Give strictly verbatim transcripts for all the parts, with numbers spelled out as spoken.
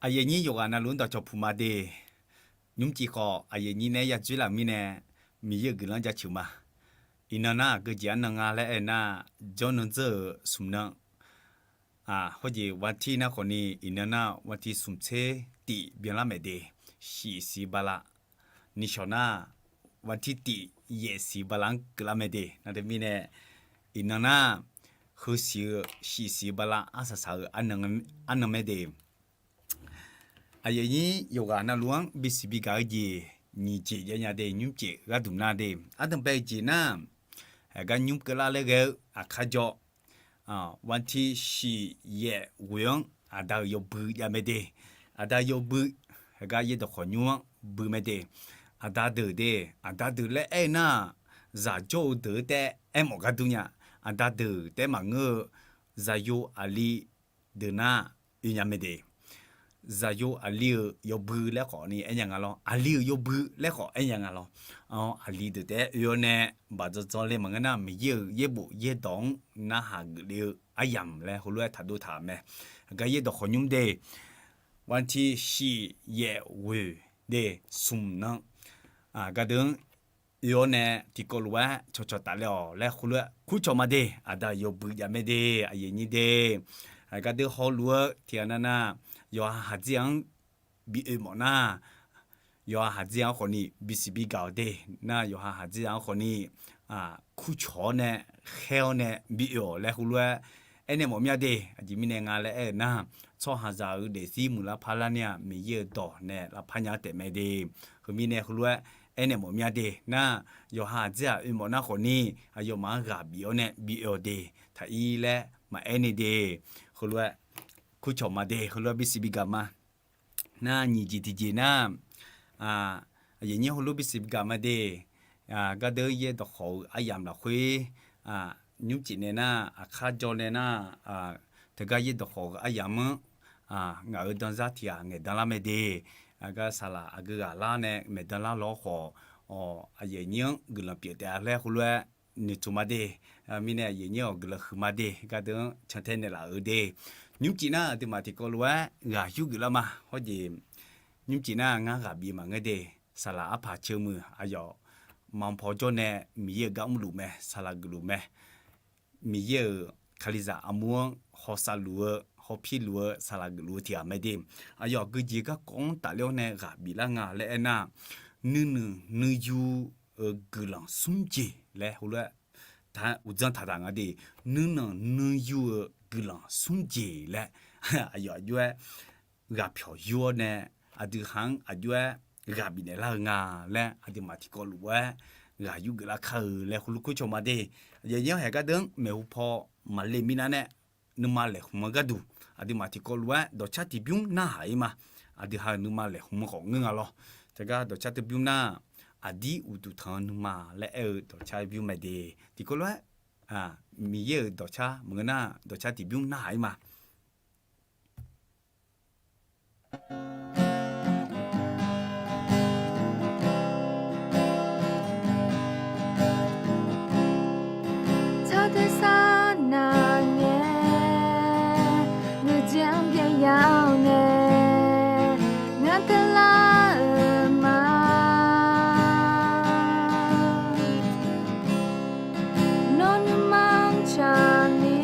Aqyuif aqnyir yawqghaq navluf-anr dawqcawq puq ma de. Nymrcif khawf aqyuif aqnyir nae yadzoer laf-euq mirnae, Miqyaer-euq guiqlanq-anr jaceuq ma. Iqnan nar-aq geujeq arnan nga laer aer-eu nar, jawrnan dzeur-euq smq nan, hawjeq วันที่ nar khawfni, iqnan nar-aq วันที่ smq tser tif byanlar mae de. Shif siq bala, nishawq nar-aq วันที่ tif yaef siq bala-anr keuvlar mae de. Nar teumirnae, iqnan nar-aq, heu siq-eu shif siq bala arsaq saq-eu arnan mae de. Aqyuif aqnyir yawqghaq navluf-anr bisiq bigaq-eu jeq nyiq jeq jav nya de, nymrcif gharduq nar de. Ardanqbae-eu jeq nar-aq, heugar nymr keuvlar laer ghae-eu aqkar jawr, วันที่ shif yaef ghoeq-anr aqda-euq yawbui jav mae de. Aqda yawbui, heugar yaerdawq khawqnymr-anr bui mae de. Aqda deuq de, aqda deuq laer aer-eu nar-aq, zaq jawr-eu deuq-eu taef aermawf gar dur nya. Aqda deuq taef maqngeur-eu, zaqyo aqli deuq nar oe nya mae de. Zaqyo aqli-euq yawbui laer khawfni aer nya nga lawr, aqli-euq yawbui laer khawf aer nya nga lawr. Aqli deuq taef-aer oe-awr nae, baq dzandzan le maqngeur nar, Miqyaer-euq yaerbof yaerdawq-anr narhaq geufle-eu aryamq laer heulof-aer taqdov taq-euq mae. Heugar yaerdawq khawqnymr de, วันที่ shif yaef ghoeq de, smq nan, gardeuv-anr oe-awr nae tiqkawv lof-aer cawqcawq tafle-awq laer heulof-aer kurcawq ma de. Aqda yawbui jav mae de, aqyuif aqnyir de. Gardeuv hawluf-eu tiqghaq nav nar, yawqha haqdzir-anr bi oe mawf nar, yawqha haqdzir-anr khawfni bisiq bigaq-awq de. Nar yawqha haqdzir-anr khawfni kurcawq-awr nae, khaer-awr nae bi oe-awq laer heulof-aer aernaeq mawf mir-a de. Aqjeq mirnae nga laer aer-eu nar, tsawrhaqzaq-euq daefzir muiqlar parlar ni-aq, Miqyaer-euq dawq nae lavpar nya-anr taef mae de. Heumirnae heulof-aer aernaeq mawf mir-a de. Nar yawqha haqdzir-aq oe mawf nar khawfni, aqyawfmaf-anr ghaq bif-awr nae bi oe-awq de. Taq-ir laer maqaer ni de. Heulof-aer kurcawq ma de, heulof-aer bisiq bigaq ma. Nar nyiq jeq tiqjeq nar, aqyuif aqnyir heulof bisiq bigaq ma de. Gardeuv yaerdawq khawf-eu aryamq lafkhoer, nymrcif nae nar, aqkar jawr nae nar, teugar yaerdawq khawf-eu aryamq-anr ngaq-euq danzar tiq ghaq ngaeqdan lar mae de. Aqgar saqlaq aqgeu ghaq lar nae maeqdan lar lawr khawf, aqyuif aqnyir-anr guiqlanq pyeuf taef-a laer heulof-aer noeqtmq ma de. Mirnae aqyuif aqnyir-awq guiqlanq huiq ma de, gardeuv-anr cantae naeqlaf-euq de. Nymrcif nar aqduimaf tiqkawv lof-aer ghaq yur geuflar ma. Hawjeq, nymrcif nar ngar ghaq bif maqngeur de. Saqlaq arpaq ceuq muiq aqyawf maqpaw jawr nae Miqyaer-euq gar mrluf mae, saqlaq geufluf mae. Miqyaer-euq Kalizaq armur-anr hawsav luf-eu, hawpir luf-eu, saqlaq geufluf-eu tiq ghaq mae de. Aqyawf geujeq garkawv-anr tafler-awr nae ghaq biflar nga laer aernar, nuinuiq nuiyu-euq guiqlanq smr jeq laer heulof-aer uqdzan taqdaq nga de. Nuinanq nuiyu-euq guiqlanq smr jeq laer aqyawf aqjox-aer ghaq pyawq yur-awr nae, aqdui ha-anr aqjox-aer ghaq bifnaeq lar-eu nga laer aqduimaf tiqkawv lof-aer ghaq yur geuflar kar-eu laer heulof kurcawq ma de. Aqyuif aqnyir-awq haeq gardeuv-anr maeqhu paw maqle minav nae, nuima laeqhmq-eu gharduq aqduimaf tiqkawv lof-aer dawqcar tiqbymr narhaq-ir ma. Aqdui ha-euq nuima laeqhmq-eu khawf ngeur nga lawr. Teugar dawqcar tiqbymr nar, aqdir uqduq tanq-eu nuima laer aer-eu dawqcar bymr mae de. Tiqkawv lof-aer Miqyaer-euq dawqcar maqngeur nar, dawqcar tiqbymr narhaq-ir ma. Tsawrtuiv sar nav ngae, nuijeq-anr byaev ya-awr nae, ngar teular-euq ma. Nawr nuima-anr tsaqni,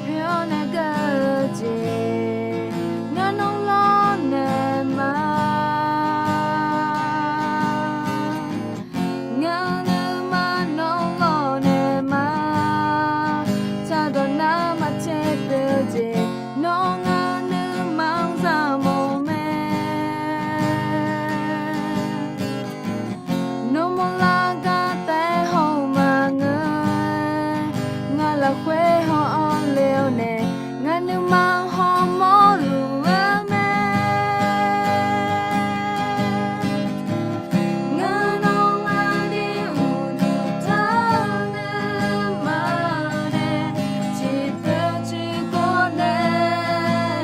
poer-awr nae geur-eu jeq, ngar nawr lawrnaeq ma. Ngar nuima nawr lawrnaeq ma. Tsaqdawq nar maqtser poer-eu jeq, nawr ngar nuima-anr zaqmawf mae. Nawr mawrlar gar taef-aer haw-eu maqngeur. Ngar lafkhoer haw-awr le-awr nae, ngar nuima hawmawr luf-eu mae. Ngar nawr ngar ni uqduq tanq-eu nuima nae, ciqpoeq ciqkawv nae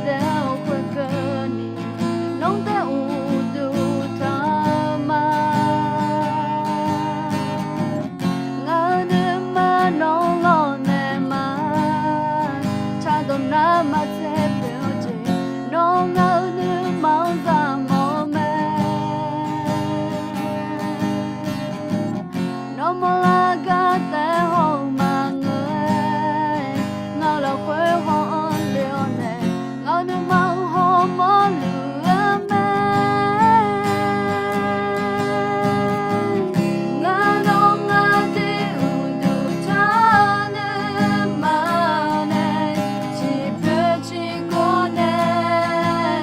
daef-awr khoerkeuvni, nawr taef uqduq taq ma. Ngaq-euq nuima nawr lawrnaeq ma. Cardawq narma tser pyeuf-eu jeq, nawr ngaq-euq nuima-anr zaqmawf-eu mae. Nawr mawrlar gar taef haw-eu maqngeur-aer, ngaq-euq lafkhoer haw-anr le-awr nae, ngaq-euq nuima-anr hawmawr luf-eu mae. Ngar nawr ngar dui uqduq taq nuima nae, ciqpoeq ciqgawr nae,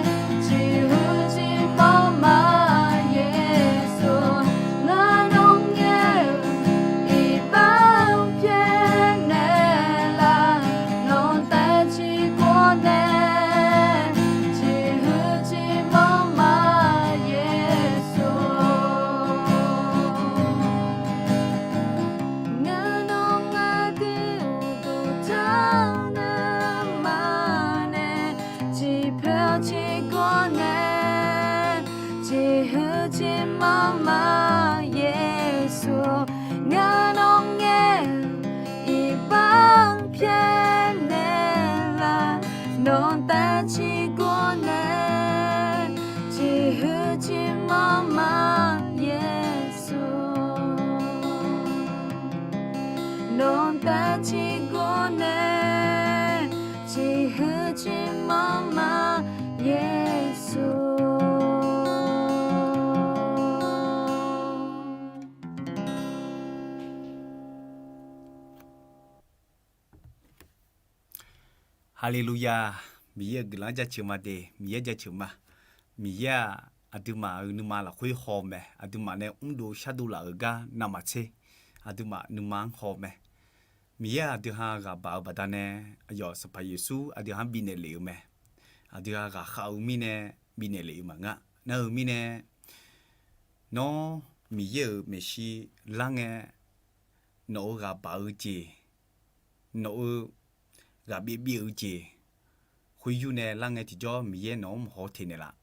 ciqhuiq ciqmanr ma Yeqsur. Ngar nawr ngaer-eu iqbax pyaeqnaeq laf, nawq taef ciqgawr nae, ciqhuiq ciqmanr ma Yeqsur. Ngar nawr ngar dui uqduq taq nuima nae, ciqpoeq ciqgawr nae, ciqhuiq ciqmanr ma Yeqsur. Ngar nawr ngaer-eu iqbax pyaeqnaeq laf, nawq taef ciqgawr nae, ciqhuiq ciqmanr ma Yeqsur. Nawq taef ciqgawr nae, ciqhuiq ciqmanr ma Yeqsur. Haleluya! Miqyaer-euq guiqlanq-anr jaceuq ma de, Miqyaer jaceuq ma. Miqyaer-aq, aqduimaf-euq nuima lafkhoer haw-eu mae. Aqduimaf nae mrdov shardov laf-euq gar navmaqtser, aqduimaf nuima-anr haw-eu mae. Miqyaer aqdui ha ghaq baq-eu baqdanae, aqyawf Sanqpaq Yeqsur aqdui ha-anr bifnaeq lef-eu mae. Aqdui ha ghaqkhav-eu mirnae bifnaeq lef-eu maqngeur. Nar-eu mirnae, nawr Miqyaer-euq maeqshi lar ngae, nawq-euq ghaq baq-eu jeq, nawq-euq ghaq byaev byaev-eu jeq, khoeryur nae lar ngae tiqjawr Miqyaer nawq-anr maqhaw teq naeqlaf.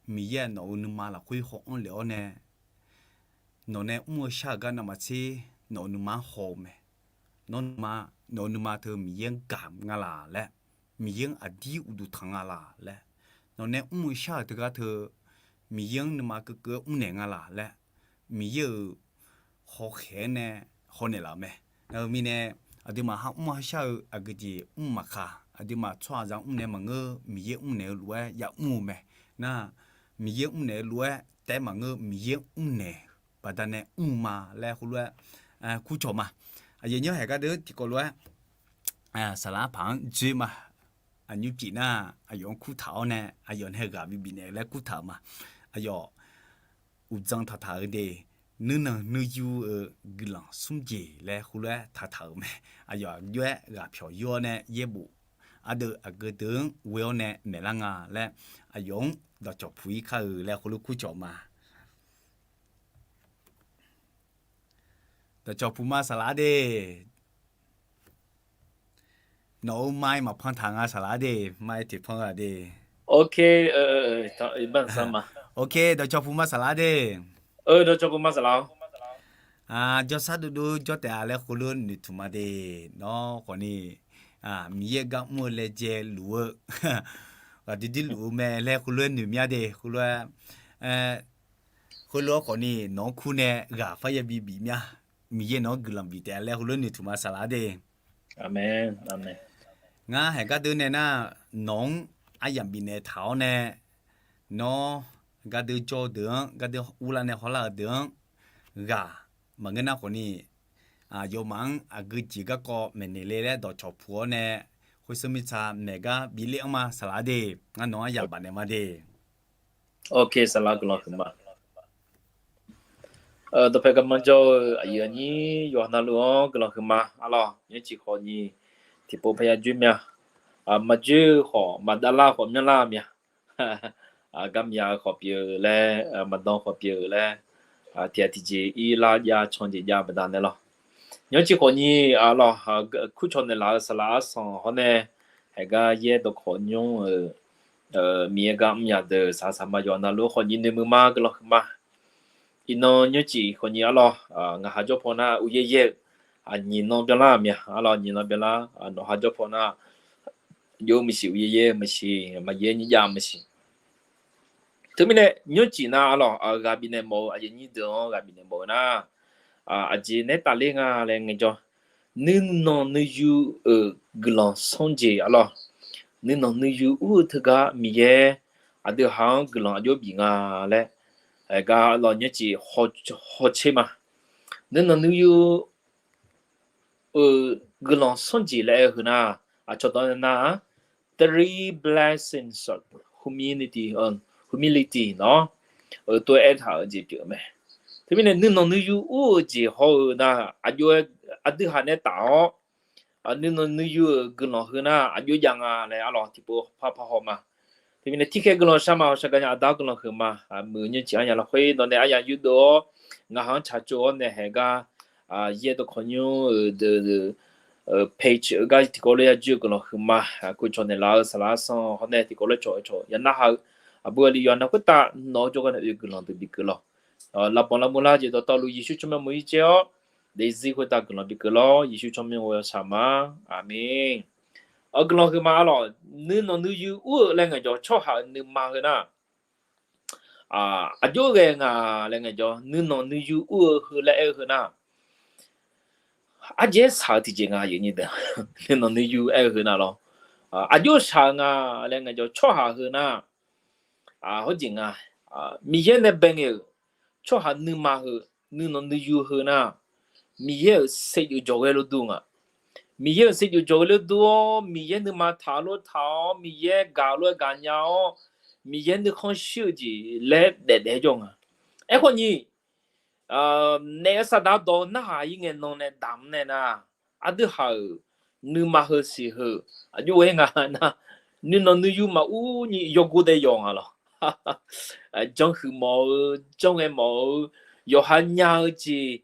Miqyaer-aq nawq-euq nuima lafkhoer haw-anr lef-awr nae, nawq nae mr-eu shar-euq gar navmaqtser nawq-euq nuima-anr haw-eu mae. Nawr nuima, nawq-euq nuima teu Miqyaer-anr gaq nga laq laer, Miqyaer-anr aqdir uqduq tanq nga laq laer, nawq nae mr-eu shar-euq teugar teu Miqyaer-anr nuima keuvkeuv-aer mrnaeq nga laq laer, Miqyaer-euq hawkhaeq-aer nae hawnaeq laf-eu mae. Nar-eu mirnae, aqduimaf ha mr ha shar-eu aqgeujeq mr maqkaq, aqduimaf tsawrhaqzaq mrnaeq maqngeur, Miqyaer mrnaeq-eu lof-aer yamr-eu mae. Nar, Miqyaer mrnaeq-eu lof-aer taef maqngeur, Miqyaer mrnaeq baqdanae mr ma laer khoerlof-aer kurcawq ma. Aqyawf nymr haeq gar deuq tiqkawv lof-aer saqlaq arpaq-anr dzoer ma. Aqnymr cif nar, aqyawf-anr kurtaq-awr nae, aqyawf nae ghaq bibif naeq laer kurtaq-euq ma. Aqyawf uqdzan taqtaq-eu de, nuirnan nuiyu-eu guiqlanq smr jeq laer khoerlof-aer taqtaq-euq mae. Aqyawf aqjox-aer ghaq pyawq yur-awr nae yaerbof ardeuv aqgeu deuq-anr ghoe-awr nae maeqlar nga laer, aqyawf-anr dawqcawq puq-ir kar-eu laer khoerlof kurcawq ma. Dawqcawq puq ma saqlaq-ar de. Nawq-euq mai maqpan taq nga saqlaq-ar de, mai tiqpan ghaq de. Ok, dawqcawq puq ma saqlaq-ar de. Dawqcawq puq ma saqlaq-awr. Jawrshar dovdov jawr taef-a laer khoerlof noeqtmq ma de. Nawr khawfni, Miqyaer gar mr-eu laejae luf-eu, ghaqdui dui luf-eu mae laer khoerlof-aer noeq mya de, khoerlof-aer, khoerlof-awr khawfni nawq-anr kur nae ghaq parya bibif mya. Miqyaer nawq-anr guiqlanq bif taef-a laer khoerlof noeqtmq ma saqlaq-ar de. Ngar haeq gardeuv nae nar, nawq-anr aryamq bifnaeq taq-awr nae, nawr gardeuv jawr-eu deuq-anr, gardeuv urlar nae hawlar-eu deuq-anr ghaq maqngeur nar khawfni, aqyawfmaf-anr aqgeu jeq garkawv maeqnaeq le laer dawqcawq puq-awr nae, khoer seur mirtsa maeq gar bif le-anr ma saqlaq-ar de. Ngar nawq-anr aryamq bafnaeq ma de. Ok, saqlaq guiqlanq huiqma. Dawqpae garmanr jawr-eu aqyuif aqnyir yawqha navluf-anr guiqlanq huiqma. Arlawr, nymrciq khawf nyiq tiqpov parya joer mya. Maqjoer khawf maqdavlar khawf myanrlar mya. Garmya-eu khawf pyeuf-eu laer, maqdan khawf pyeuf-eu laer, tiqghaq tiqjeq irlar jav can jeq jav baqdanae lawr. Nymrciq khawf nyiq, arlawr, kurcawq naeqlaf-eu saqlaq arsanq hawr nae, haeq gar yaer dawqkawq nymr-euq Miqyaer gar mr yadeuq saqsaq ma yawf navluf khawf nyiq noeq muiq ma guiqlanq huiq ma. Iqnan nymrcif khawf nyiq arlawr, ngaq ha jawr paw nar uqyaer yaer-eu, nyiq nan byanlar-aq mya arlawr, nyiq nan byanlar, nawq ha jawr paw nar jov-eu maqsiq, uqyaer yaer-eu maqsiq, maqyaer nyir jav-eu maqsiq. Teumirnae nymrcif nar arlawr, ghaq bifnaeq mawf-eu aqyuif nyir deuq-anr ghaq bifnaeq mawf-eu nar, aqjeq naeq tafler nga laer ngaejawr, nuinanq nuiyu-euq guiqlanq sanr jeq arlawr, nuinanq nuiyu ur-eu teugar Miqyaer aqdui haq-anr guiqlanq aqjox bif nga laer, gar arlawr nymrcif hawtser ma. Nuinanq nuiyu euq guiqlanq sanr jeq laer aer-eu heu nar, aqcawq dawq nar, three blessings of humility, humility nawr-eu tov-aer aertaq-euq jeq pyeuf-eu mae. Teumirnae nuinanq nuiyu ur-eu jeq hawr-eu nar, aqjox-aer aqdui haq nae taf-awr, nuinanq nuiyu-euq guiqlanq heu nar aqjox jav nga laer arlawr tiqpov par par haw ma. Teumirnae tirkhaer guiqlanq shar ma, hawshaq gaqnya aqda-awr guiqlanq huiq ma. Muiq nymrcif arya lafkhoer nawq nae aryaq yurdov-awr, ngaq haq-anr tsaqtsov-awr nae haeq gar, yaer dawqkawq nymr-euq deuq page-eu gar tiqkawv lof-aer ya jir-eu guiqlanq huiq ma. Kov cawq naeqlaf-eu saqlaq arsan hawr nae tiqkawv lof-aer cawq-eu cawq ya narhaq-eu, aqbur aqli yawqha nar khoertav nawq-eu jawrgar nae oe guiqlanq deuq bif keuv lawq. Lafbanq lavmur lar jeq dawqtawvluf Yeqsur tsawrmyanr mur-ir caer-awr, daefzir khoertav guiqlanq bif keuv lawr. Yeqsur tsawrmyanr ghoe-awr shaq ma. Aqmeq. Guiqlanq huiq ma arlawr, nuinanq nuiyu ur-eu laer ngaejawr tsawrhaq-euq nuima heu nar, aqjox ghae nga laer ngaejawr, nuinanq nuiyu ur-eu heu laer aer-eu heu nar, arjeq-aer shaq-eu tiqjeq nga, nuinanq nuiyu aer-eu heu nar lawr, aqjox shaq-eu nga laer ngaejawr, tsawrhaq heu nar, hawrjeq nga, Miqyaer nae bae ngae-euq tsawrhaq nuima heu, nuinanq nuiyu heu nar, Miqyaer-euq saevdzeuf jawq ghae lof dur nga. Miqyaer-euq saevdzeuf jawq ghae lof dur-awr, Miqyaer nuima taq lof taq-awr, Miqyaer gaq lof-aer gaqnya-awr, Miqyaer nuikhanr shir-eu jeq laer daef daef-aer jawr nga. Aerkhawf ni, naef-eu saqdaq dawq narhaq-ir ngae nan nae damq nae nar, aqdui haq-euq nuima heu siq heu aqjox-aer nga nar, nuinanq nuiyu maqur ni yawgor daef yawq nga lawq. Janrhuiq mawf-eu, janrghae mawf-eu, yawqha nya-eu jeq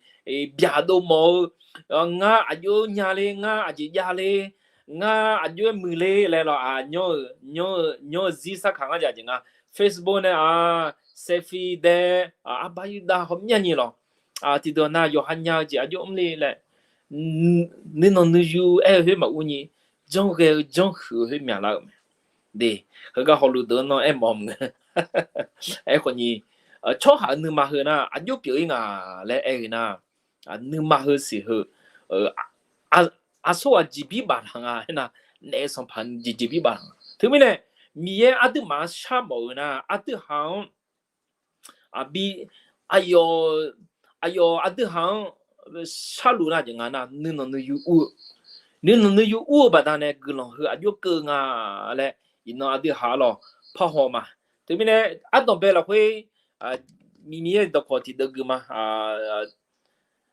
byaqdov mawf-eu, ngar aqjox nya le, ngar aqjeq jav le, ngar aqjox-aer muiq le laer lawq, nyanr-eu, nyanr-eu, nyanr-eu zir sarkaq ngar jaq jeq nga. Facebook nae-aq, selfie dae, arbar yurdav hawmyani lawq. Tiqdeuq nar yawqha nya-eu jeq aqjox mr le laer, nuinanq nuiyu aer-eu khoer maqur ni, janrghae-eu janrhuiq-eu khoer myaqlar-euq mae. De, heugar hawluf deuq-anr nan aermawf mq-eu. Aerkhawf ni, tsawrhaq-euq nuima heu nar aqjox pyeuf-ir nga laer aer-eu nar, nuima heu siq heu, aqsur ghaq jeqbir baftaq nga aernar, naef sanqpaq jeq jeqbir baftaq nga. Teumirnae, Miqyaer aqduimaf-anr sharmawf-eu nar, aqdui haq-anr, aqbi, aqyawf, aqyawf aqdui haq-anr sharluf nar jeq nga nar, nuinanq nuiyu ur-eu, nuinanq nuiyu ur-eu baqdanae guiqlanq heu aqjox keuv nga laer, iqnan aqdui haq lawq parhaw ma. Teumirnae, ardanqbae lafkhoer, Miqyaer dawqkawq tiqdeuv gui ma.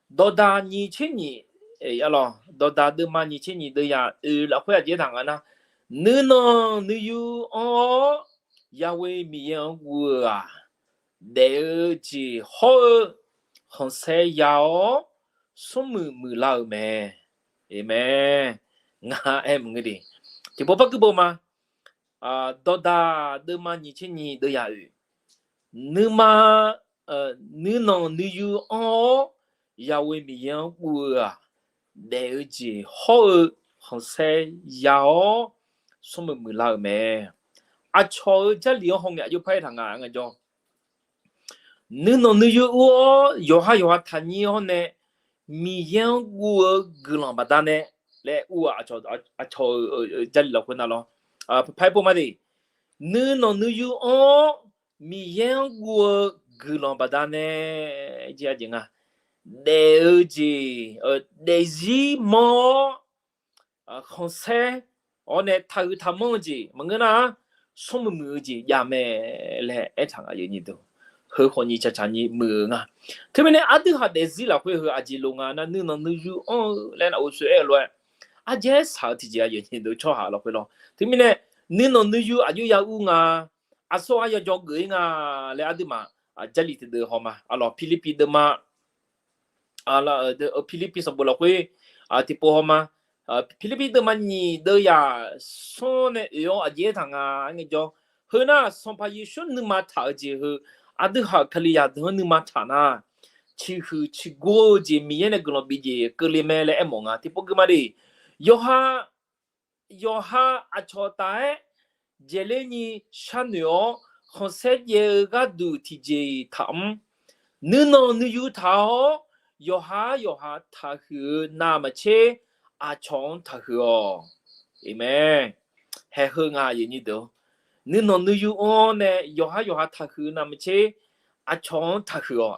Dawqdaq nyiq tser nyiq, dawqdaq deuvma nyiq tser nyiq deuv yaq oeq lafkhoer aqjeq taq nga nar, nuinanq nuiyu anr-awr, Yahweh Miqyaer-anr guv-eu-aq, daef-eu jeq hawr-eu khanqsaer ya-awr, smrmuiq muiqlar-euq mae. Aqmeq. Ngar aer maqngeur de. Tiqpov par guirbov ma. Dawqdaq deuvma nyiq tser nyiq deuv yaq oeq, nuima, nuinanq nuiyu anr-awr, Yahweh Miqyaer-anr guv-eu-aq, daef-eu jeq hawr-eu khanqsaer ya-awr, smrmuiq muiqlar-euq mae. Aqcawq-euq Jarlif-anr hawngae aqjox par aertaq nga ngaejawr, nuinanq nuiyu ur-awr yawqha yawqha taqnyir-awr nae Miqyaer-anr guv-eu guiqlanq baqdanae laer ur-aq, aqcawq-euq Jarlif lafkhoer nar lawr, par aer pov ma de. Nuinanq nuiyu anr-awr Miqyaer-anr guv-eu guiqlanq baqdanae, jeq aqjeq nga, daef-eu jeq, daefzir manr-awr, khanqsaer-awr nae taqhuiq taqmanr-eu jeq maqngeur nar, smrmuiq muiq-eu jeq jav mae laer aertaq nga. Heu khawf nyiq caqcaq nyiq muiq-euq nga. Teumirnae aqdui haq daefzir lafkhoer heu aqjeq lof nga nar, nuinanq nuiyu anr-eu laer nar, uqshoe aer-eu lof-aer, aqjeq aer shaq-eu tiqjeq aqyuif nyiq deuq tsawrhaq lafkhoer lawr. Teumirnae, nuinanq nuiyu aqjox ya ur nga, aqsur ghaq ya jawr geuf-ir nga laer aqduimaf Jarlif tiqdeuv haw ma. Arlawq, Pirlirpiv deuvma, Pirlirpiv sanqbof lafkhoer tiqpov haw ma. Pirlirpiv deuvma nyiq deuv yaq smr nae oeq-awr aqjeq aertaq nga ngaejawr, Heu nar, Sanqpaq Yeqsur nuima taq-eu jeq heu, aqdui haq Kalizaq deuq-anr nuima taq nar, ciqhuiq ciqgor-eu jeq Miqyaer nae guiqlanq bif jeq keuvle mae laer aermawf nga. Tiqpov gui ma de. Yawqha, yawqha aqcawq taf-aer dzaeqler ni sharnoeq-awr, khanqsaer jaev-eu gharduq tiqjeq-iq taqmr. Nuinanq nuiyu taq-awr, yawqha yawqha taqhuiq-eu navmaqtser aqcawq-anr taqhuiq-awq. Aqmeq. Haeq heu nga aqyuif aqnyir deuq, nuinanq nuiyu-anr nae yawqha yawqha taqhuiq-eu navmaqtser aqcawq-anr taqhuiq-awq.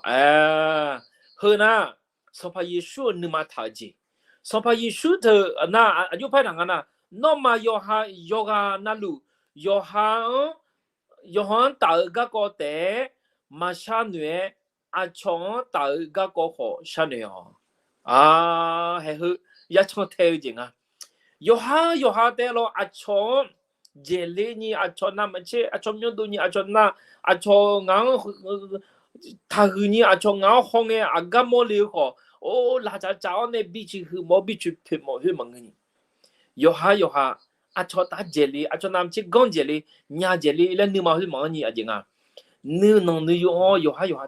Heu nar, Sanqpaq Yeqsur-euq nuima taq-eu jeq. Sanqpaq Yeqsur teu nar, aqjox par taq nga nar, nawmaf yawqha yawqghaq navluf, yawqha-anr, yawqha-anr taf-eu garkawv taef-aer maqshar noeq-aer, aqcawq-anr taf-eu garkawv khawf sharnoeq-awq. Haeq heu, yacan tae-eu jeq nga. Yawqha yawqha taef-aer lawr aqcawq-anr dzaeqler ni, aqcawq navmaqtser, aqcawq myanrdov ni, aqcawq nar, aqcawq ngaq-anr taqhuiq ni, aqcawq ngaq-anr hawngae aqgar mawrle-eu khawf, or, laqtsaf tsaf-awr nae bi ciq huiq mawf-eu, bi ciq poeq mawf khoer maqngeur ni. Yawqha yawqha aqcawq taf dzaeqle, aqcawq navmaqtser ganr dzaeqle, nya dzaeqle laer nuima khoer maqanr ni aqjeq nga. Nuinanq nuiyu-anr yawqha yawqha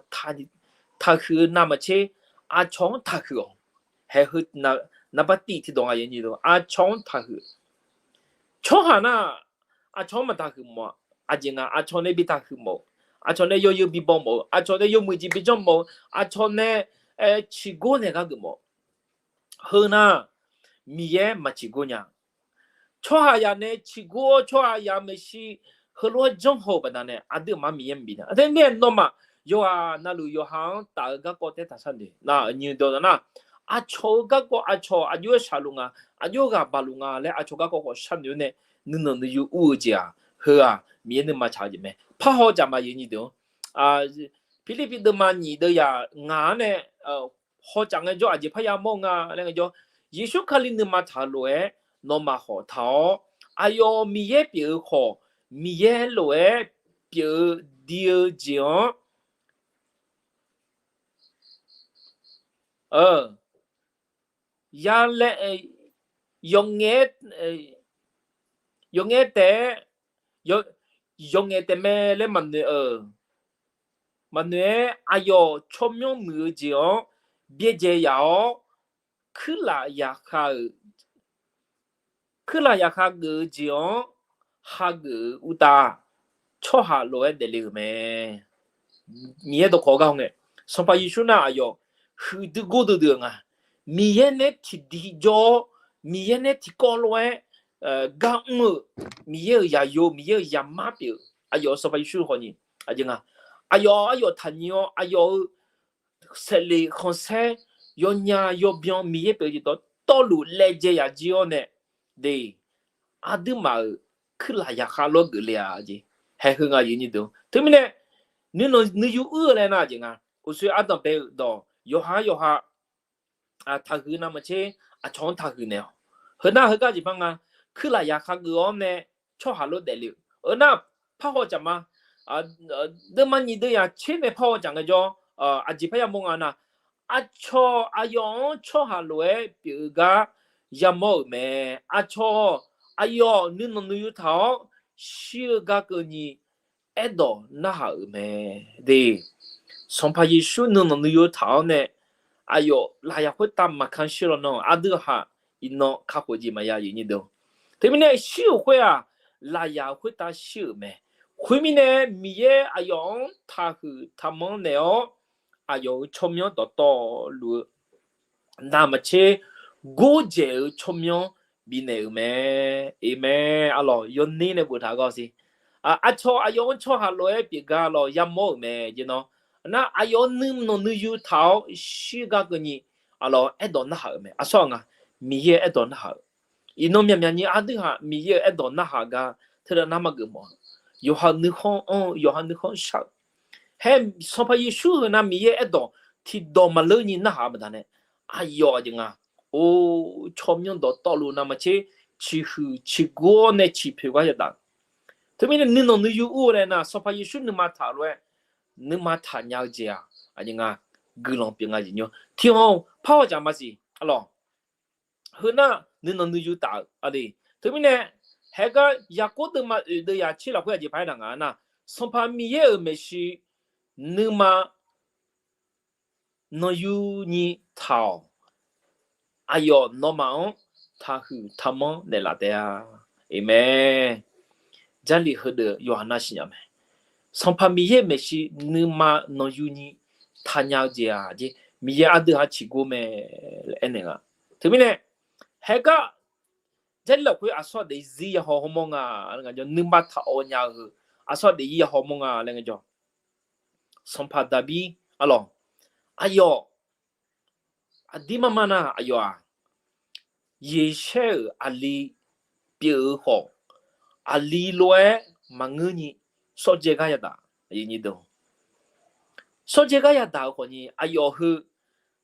taqhuiq-eu navmaqtser aqcawq-anr taqhuiq-awq. Haeq heu, naqbar tiq tiqdawq nga, aqcawq-anr taqhuiq. Tsawrhaq nar, aqcawq-anr maqtaqhuiq mawf-a. Aqjeq nga, aqcawq nae bi taqhuiq mawf-eu, aqcawq nae yawzeu bi baw mawf-eu, aqcawq nae yawmuiq jeq bi janr mawf-eu, aqcawq nae ciqgor naeq gar geuf mawf. Heu nar, Miqyaer maqciqgor nya. Tsawrhaqzaq nae ciqgor-awr tsawrhaqzaq maeqshi heulof-aer janr haw-eu baqdanae aqdui aqma Miqyaer maqbi nya. Aqdui mirnae nawmaf yawqghaq navluf yawqha-anr taf-eu garkawv taef-aer taq sharnoeq nar, aqnyi dawq nar, aqcawq-eu garkawv aqcawq aqjox-aer shaqluf nga, aqjox ghaq baqluf nga laer aqcawq garkawv khawf sharnoeq-awr nae nuinanq nuiyu ur-eu jeq-aq, heu-aq Miqyaer nuima tsaq-eu jeq mae. Parhaw caf ma, aqyuif aqnyir deuq-anr, Pirlirpiv deuvma nyiq deuv yaq ngaq-anr nae haw caf ngaejawr, aqjeq parya mawr nga laer ngaejawr, Yeqsur Kali nuima taq-eu lof-aer nawmaf khawf taq-awr, aqyawf Miqyaer pyeuf-eu khawf, Miqyaer lof-aer pyeuf-eu di-eu jeq-anr ya laer, yawf ngae, yawf ngae taef-aer, yawf ngae taef mae laer maqnoeq-eu, maqnoeq-aer aqyawf tsawrmyanr muiq-eu jeq-anr byaerdzae yaf-awr, kuirlaf yaqkhav-euq, kuirlaf yaqkhav geuf-eu jeq-anr hageuf-eu uqtaf, tsawrhaq lof-aer daefle-euq mae. Miqyaer dawqkawq gar ngae, Sanqpaq Yeqsur nar aqyawf huiqdui gordui dui-eu nga. Miqyaer nae tiqdi jawr-awr, Miqyaer nae tiqkawv lof-aer gar mr-eu, Miqyaer-euq zaqyo, Miqyaer-euq zaqmar pyeuf-eu aqyawf Sanqpaq Yeqsur khawf ni, aqjeq nga, aqyawf aqyawf taqnyir-awr aqyawf-euq saeqleq khanqsaer yawnya yawbyan Miqyaer pyeuf-eu jeq dawqtawvluf laejae yaf jir-awr nae, de, aqduimaf-euq kuirlaf yaqkhav lawr geufle-a jeq. Haeq heu nga, aqyuif aqnyir deuq-anr. Teumirnae nuinanq nuiyu ur-eu laer nar jeq nga. Uqshoe ardanq bae-eu dawq yawqha yawqha taqhuiq navmaqtser aqcawq-anr taqhuiq naeq-awq. Heu nar heugar jeq par nga. Kuirlaf yaqkhav geuf-awr nae tsawrhaq lof daefle-eu. Heu nar parhaw caf ma. Deuvma nyiq deuv yaq tser nae parhaw caf ngaejawr, aqjeq parya mawr nga nar, aqcawq aqyawf-anr tsawrhaq lof-aer pyeuf-eu gar yamawr-euq mae. Aqcawq aqyawf nuinanq nuiyu taq-awr shir-eu gar keuvni aerdawq narhaq-euq mae. De, Sanqpaq Yeqsur nuinanq nuiyu taq-awr nae aqyawf lafyaq khoertav maqka shir law nan aqdui haq iqnan kakhof jeq maqya, aqyuif aqnyir deuq. Teumirnae shir-euq khoer-aq, lafyaq khoertav shir-euq mae. Khoermirnae Miqyaer aqyawf-anr taqhuiq taqmanr naeq-awr, aqyawf-euq tsawrmyanr dawqtawvluf-eu navmaqtser gordzaeq-eu tsawrmyanr bifnaeq-euq mae. Aqmeq. Arlawq, yawner nae boftaq gar siq. Aqcawq aqyawf-anr tsawrhaq lof-aer pyeuf gar lawq yamawr-euq mae jeq nawr. Nar aqyawf nuinanq nuiyu taq-awr shir gar keuvni, arlawq, aerdawq narhaq-euq mae. Aqsur-aq nga, Miqyaer-euq aerdawq narhaq-euq. Iqnan myaqmyaq ni aqdui haq Miqyaer-euq aerdawq narhaq gar teunav nar maqgeuf mawf. Yawqha nuikhanr anr-eu, yawqha nuikhanr shar-euq. Haer Sanqpaq Yeqsur heu nar Miqyaer aerdawq tiqdawq maqleur ni narhaq-eu baqdanae, aqyawf aqjeq nga, or, tsawrmyanr dawqtawvluf navmaqtser ciqhuiq ciqgor-awr nae ciqpoeq gar yadaq. Teumirnae nuinanq nuiyu ur-eu laer nar Sanqpaq Yeqsur nuima taq lof-aer nuima taqnya-eu jeq-aq, aqjeq nga, guiqlanq pyeuf nga jeq nymr. Tiqghaq-eu parhaw caf maqsiq, arlawq. Heu nar nuinanq nuiyu taf-eu, aqde. Teumirnae Haegar Yaqkov deuvma oeq deuv yaqtser lafkhoer aqjeq paq-aer daq nga nar, Sanqpaq Miqyaer-euq maeqshi nuima nanqyuni taq-awq. Aqyawf nawmaf-anr taqhuiq taqmanr naeqlaf taef-a. Aqmeq. Jarlif heudeuq yawqha nar siqnya mae. Sanqpaq Miqyaer-euq maeqshi nuima nanqyuni taqnya-eu jeq-aq, jeq Miqyaer ardeuv-aq ciqgor mae laer aernaeq nga. Teumirnae, Haegar Jarlif lafkhoer aqsur aqdaeq-ir zir yahaw hawmawr nga laer ngaejawr, nuima taq-awr nya-eu heu aqsur aqdaeq-ir yahaw mawr nga laer ngaejawr, Sanqpaq Daqbir arlawq, aqyawf aqdir mar mar nar aqyawf-aq, Yeqsaer-euq aqli pyeuf-eu khawf, aqli lof-aer maqngeurni sawrdzae gar yadaq. Sawrdzae gar yadaq-eu khawfni aqyawf heu,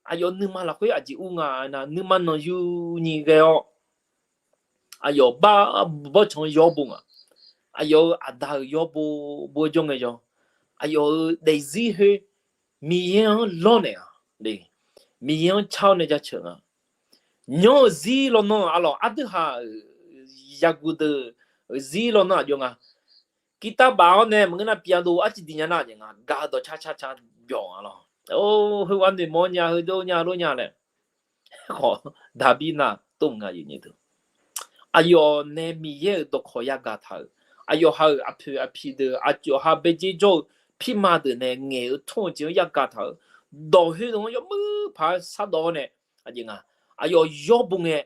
aqyawf nuima lafkhoer aqjeq ur nga nar, nuima nanqyuni ghae-awr, aqyawf bar bawrtsanq-anr yawr bo nga. Aqyawf-euq aqda-euq yawr bo, bo-aer jawr ngaejawr, aqyawf-euq daefzir khoer Miqyaer-anr lawrnaeq-a. Miqyaer-anr car-awr nae jaceuq nga. Nyanr-euq zir lawrnan arlawq, aqdui haq-euq yaguq deuq-euq zir lawrnan aqjox nga. Kirtav baf-awr nae maqngeur nar pyadov arciv diq nya nar aqjeq nga, gaq-eu dawqcar car car byawq-a lawq. Or, heughaq noeqmawr nya, heudov nya, lor nya laer. Khawf, Daqbir nar tov nga yawnyir deuq. Aqyawf nae Miqyaer-euq dawqkawq yagaq taq-euq, aqyawf ha-euq aqpoeq aqpiq deuq, aqyawf ha baejae jawr-eu pirma deuq nae ngaeq-eu tmr-eu jeq-anr yagaq taq-euq, dawq khoerdeuq-anr yawmuiq paq-aer shardawq-awr nae, aqjeq nga, aqyawf yawr bo ngae,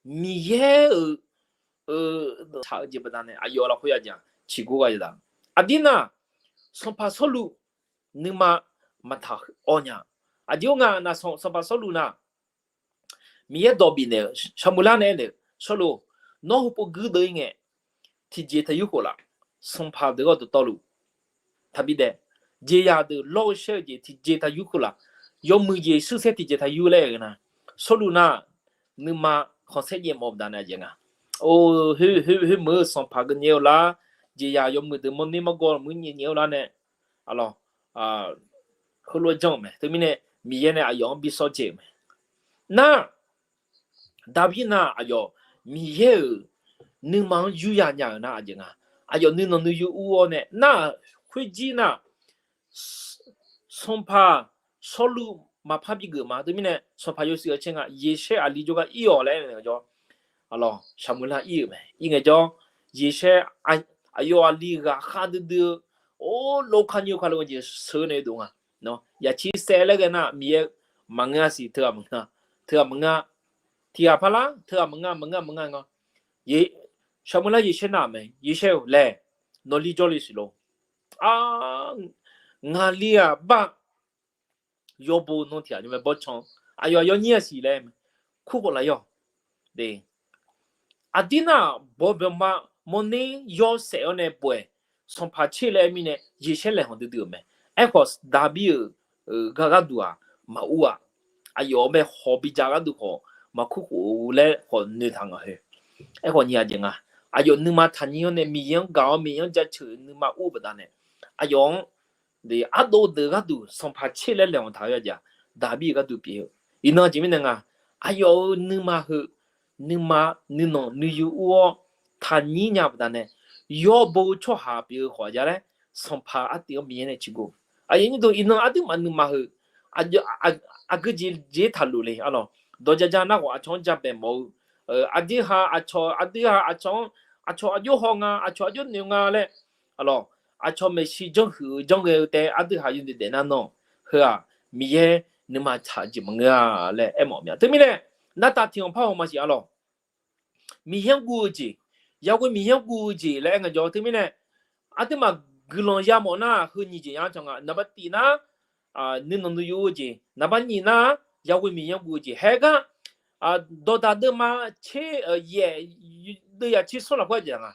Miqyaer-euq taq-eu jeq baqdanae aqyawf lafkhoer aqjeq-aq ciqgor gha yadaq. Aqdir nar, sanqpaq Sawrluv nuima maqtaq awr nya. Aqjeq-ar nga nar, sanqpaq Sawrluv nar, Miqyaer dawq bifnaeq-euq Saqmuiqlar nae aernaeq-eu, Sawrluv, nawr heupov guirdeuv-ir ngae, tiqjeq taq yur khof laf, sanqpaq deuq gharduq tawvluf taqbi daef, jeqzaq deuq lawr-eu shaer-eu jeq tiqjeq taq yur khof laf, yawmuiq jeq shuir saer tiqjeq taq yur laer aer-eu nar, Sawrluv nar, nuima khanqsaer nyaef mawf baqdanae aqjeq nga. Or, khoer meuq-eu sanqpaq geuv nyaef-eu lar, jeqzaq yawmuiq deuq mawrner margawr muir nyaef nyaef-eu lar nae, arlawq, heulof-aer janr-euq mae. Teumirnae Miqyaer nae aqyawf-anr bi sawr dzae-euq mae. Nar, Daqbir nar aqyawf Miqyaer-euq nuima-anr yurya nya-euq nar aqjeq nga. Aqyawf nuinanq nuiyu ur-awr nae nar, khoerjir nar, sanqpaq Sawrluv maqpar bigeuf ma. Teumirnae sanqpaq yawshuif-eu caer nga, Yeqsaer aqli jawrgar ir-awq laer aernaeq ngaejawr, arlawq, Saqmuiqlar ir-euq mae. Ir ngaejawr, Yeqsaer aqyawf aqli ghaqkhav duidui-eu, or, lov ka nyi-eu ka lov-eu jeq sheuq nae dov nga. Yaqcir saev laer ghae nar Miqyaer maqngeur-a siq, teughaq maqngeur, teughaq maqngeur, tiqghaq parlar teughaq maqngeur, maqngeur maqngeur nga. Saqmuiqlar Yeqsaer nar mae, Yeqsaer-or laer, nawqli jawrle siq lor. Ngaqli-aq bar, yawbo nan tiqghaq jawr mae bawrtsanq, aqyawf yawnyir-a siq laer, kurkhof laf yawr. Aqdir nar, bawqbawq ma mawrner yawshaef-awr nae bof-aer, sanqpaq tser laer aer mirnae Yeqsaer laeqhmq duidui-euq mae. Aerkhawf Daqbir-euq gar gharduq-aq maqur-aq, aqyawf-euq bae hawq bidzaq gharduq khawf maqkurkhof laer khawf noeqtaq nga khoer. Aerkhawf nyiq aqjeq nga, aqyawf nuima taqnyir-anr nae Miqyaer-anr gaq-awr Miqyaer-anr jaceuq nuima ur-eu baqdanae, aqyawf-anr ardov deuq gharduq sanqpaq tser laer laeqhmq taq-eu aqjeq-aq, Daqbir-eu gharduq pyeuf-eu. Iqnan aqjeq mirnae nga, aqyawf-euq nuima heu, nuima nuinanq nuiyu ur-awr taqnyir nya baqdanae, yawbo-eu tsawrhaq pyeuf-eu khawf aqjeq laer, sanqpaq artiv-anr Miqyaer nae ciqgor. Aqyuif nyir deuq, iqnan aqduimaf nuima heu aqgeu jeq jeq taqluf le arlawq. Dawq ja ja nar khawf aqcawq-anr ja bae mawf-eu, aqdui ha aqcawq, aqdui ha aqcawq-anr, aqcawq aqjox haw nga, aqcawq aqjox noeq nga laer, arlawq, aqcawq maeqshi janrhuiq-eu janrghae-eu taef aqdui ha yawnoeq daef nar nawr, heu-aq Miqyaer nuima tsaq-eu jeq maqngeur-a laer aermawf mya. Teumirnae, nartav tiq anq par haw maqsiq arlawq. Miqyaer-anr guv-eu jeq, yaghoe Miqyaer-anr guv-eu jeq laer aer ngaejawr teumirnae, aqduimaf guiqlanq yamawf nar heu nyiq jeq ya-anr can nga. Naqbar tif nar, nuinanq nuiyu-eu jeq, naqbar nyiq nar, yaghoe Miqyaer-anr guv-eu jeq. Haegar dawqdaq deuvma tser yaef, deuv yaf tser smr lafkhoer jeq nga.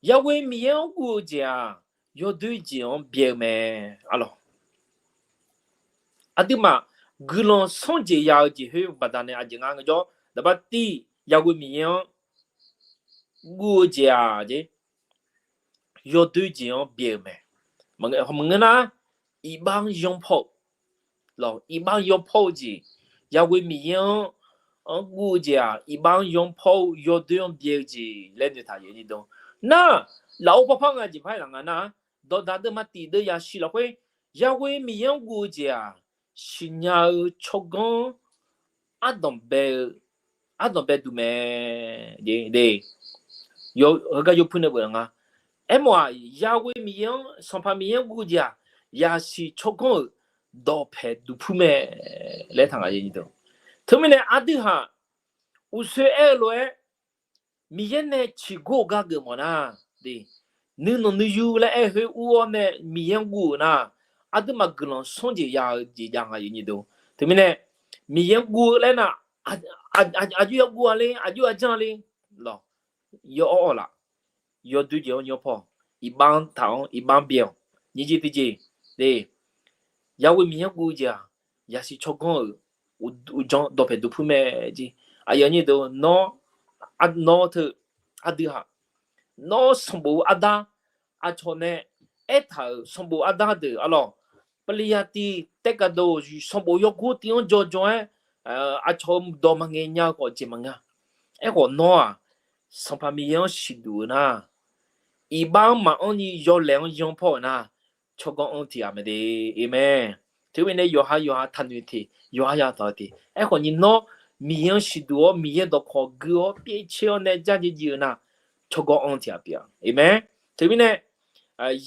Yaghoe Miqyaer-anr guv-eu jeq-aq, yawdoer jeq-anr byae-eu mae, arlawq. Aqduimaf guiqlanq smr jeq ya-eu jeq khoer baqdanae aqjeq nga ngaejawr, naqbar tif yaghoe Miqyaer-anr guv-eu jeq-aq jeq, yawdoer jeq-anr byae-eu mae. Maqngeur nar, iqbax-anr yanrpawr-eu, iqbax-anr yanrpawr-eu jeq, yaghoe Miqyaer-anr Miqyaer-anr guv-eu jeq-aq, iqbax-anr yanr paw-eu yawdoer-anr byae-eu jeq laer noeqtaq yawnyir deuq. Nar, lafov parpar nga jeq par-aer laf nga nar, dawqdaq deuvma tiq deuv yasiq lafkhoer, Yahweh Miqyaer-anr guv-eu jeq-aq, siqnya-eu tsawrganr ardanq bae-eu, ardanq bae duq mae. Heugar yawpuiv nae beuf nga. Aermawf-aq, Yahweh Miqyaer-anr, Sanqpaq Miqyaer-anr guv-eu jeq-aq, yasiq tsawrganr-euq dawqpaeq duqpur mae laer taq nga. Teumirnae aqdui haq uqsoe aer-eu lof-aer, Miqyaer nae ciqgor-eu gar geufmawf nar, nuinanq nuiyu laer aer-eu khoer ur-awr nae Miqyaer-anr guv-euq nar, aqduimaf guiqlanq sanr jeq ya-eu jeq jav nga. Teumirnae Miqyaer-anr guv-eu laer nar, aqjox yaguv-a le, aqjox yajanr le lawq, yawawr-awq laf, yawdoer jeq-anr yanr paw, iqbax-anr taq-anr, iqbax-anr byae-awq. Nyiq jeq tiqjeq, Yahweh Miqyaer-anr guv-eu jeq-aq, yasiq tsawrganr-euq uqdzan dawqpaeq duqpur mae jeq. Aqyawf nyir deuq, nawr, nawr teu, aqdui haq, nawr sanqbof-eu arda, aqcawq nae aertaq-euq sanqbof arda deuq arlawq, pavliya tiv taef gaqdoq sanqbof yawgor tiv-anr jawrjawr-aer, aqcawq-eu dawq maqngaeq nya-eu khawf jeq maqnga. Aerkhawf nawr-aq, Sanqpaq Miqyaer-anr siqduq-eu nar, iqbax-anr maqanr ni yawlaeq-anr yanr paw-euq nar, tsawrganr anr tiq ghaq mae de. Aqmeq. Teumirnae yawqha yawqha taqnoeq teq, yawqha yawqha taq-eu teq. Aerkhawf nyir nawr Miqyaer-anr siqduq-awr, Miqyaer dawqkawq gui-awr pyaevcaer-awr nae dzardziv dziv-eu nar, tsawrganr anr tiq ghaq pyeuf-a. Aqmeq. Teumirnae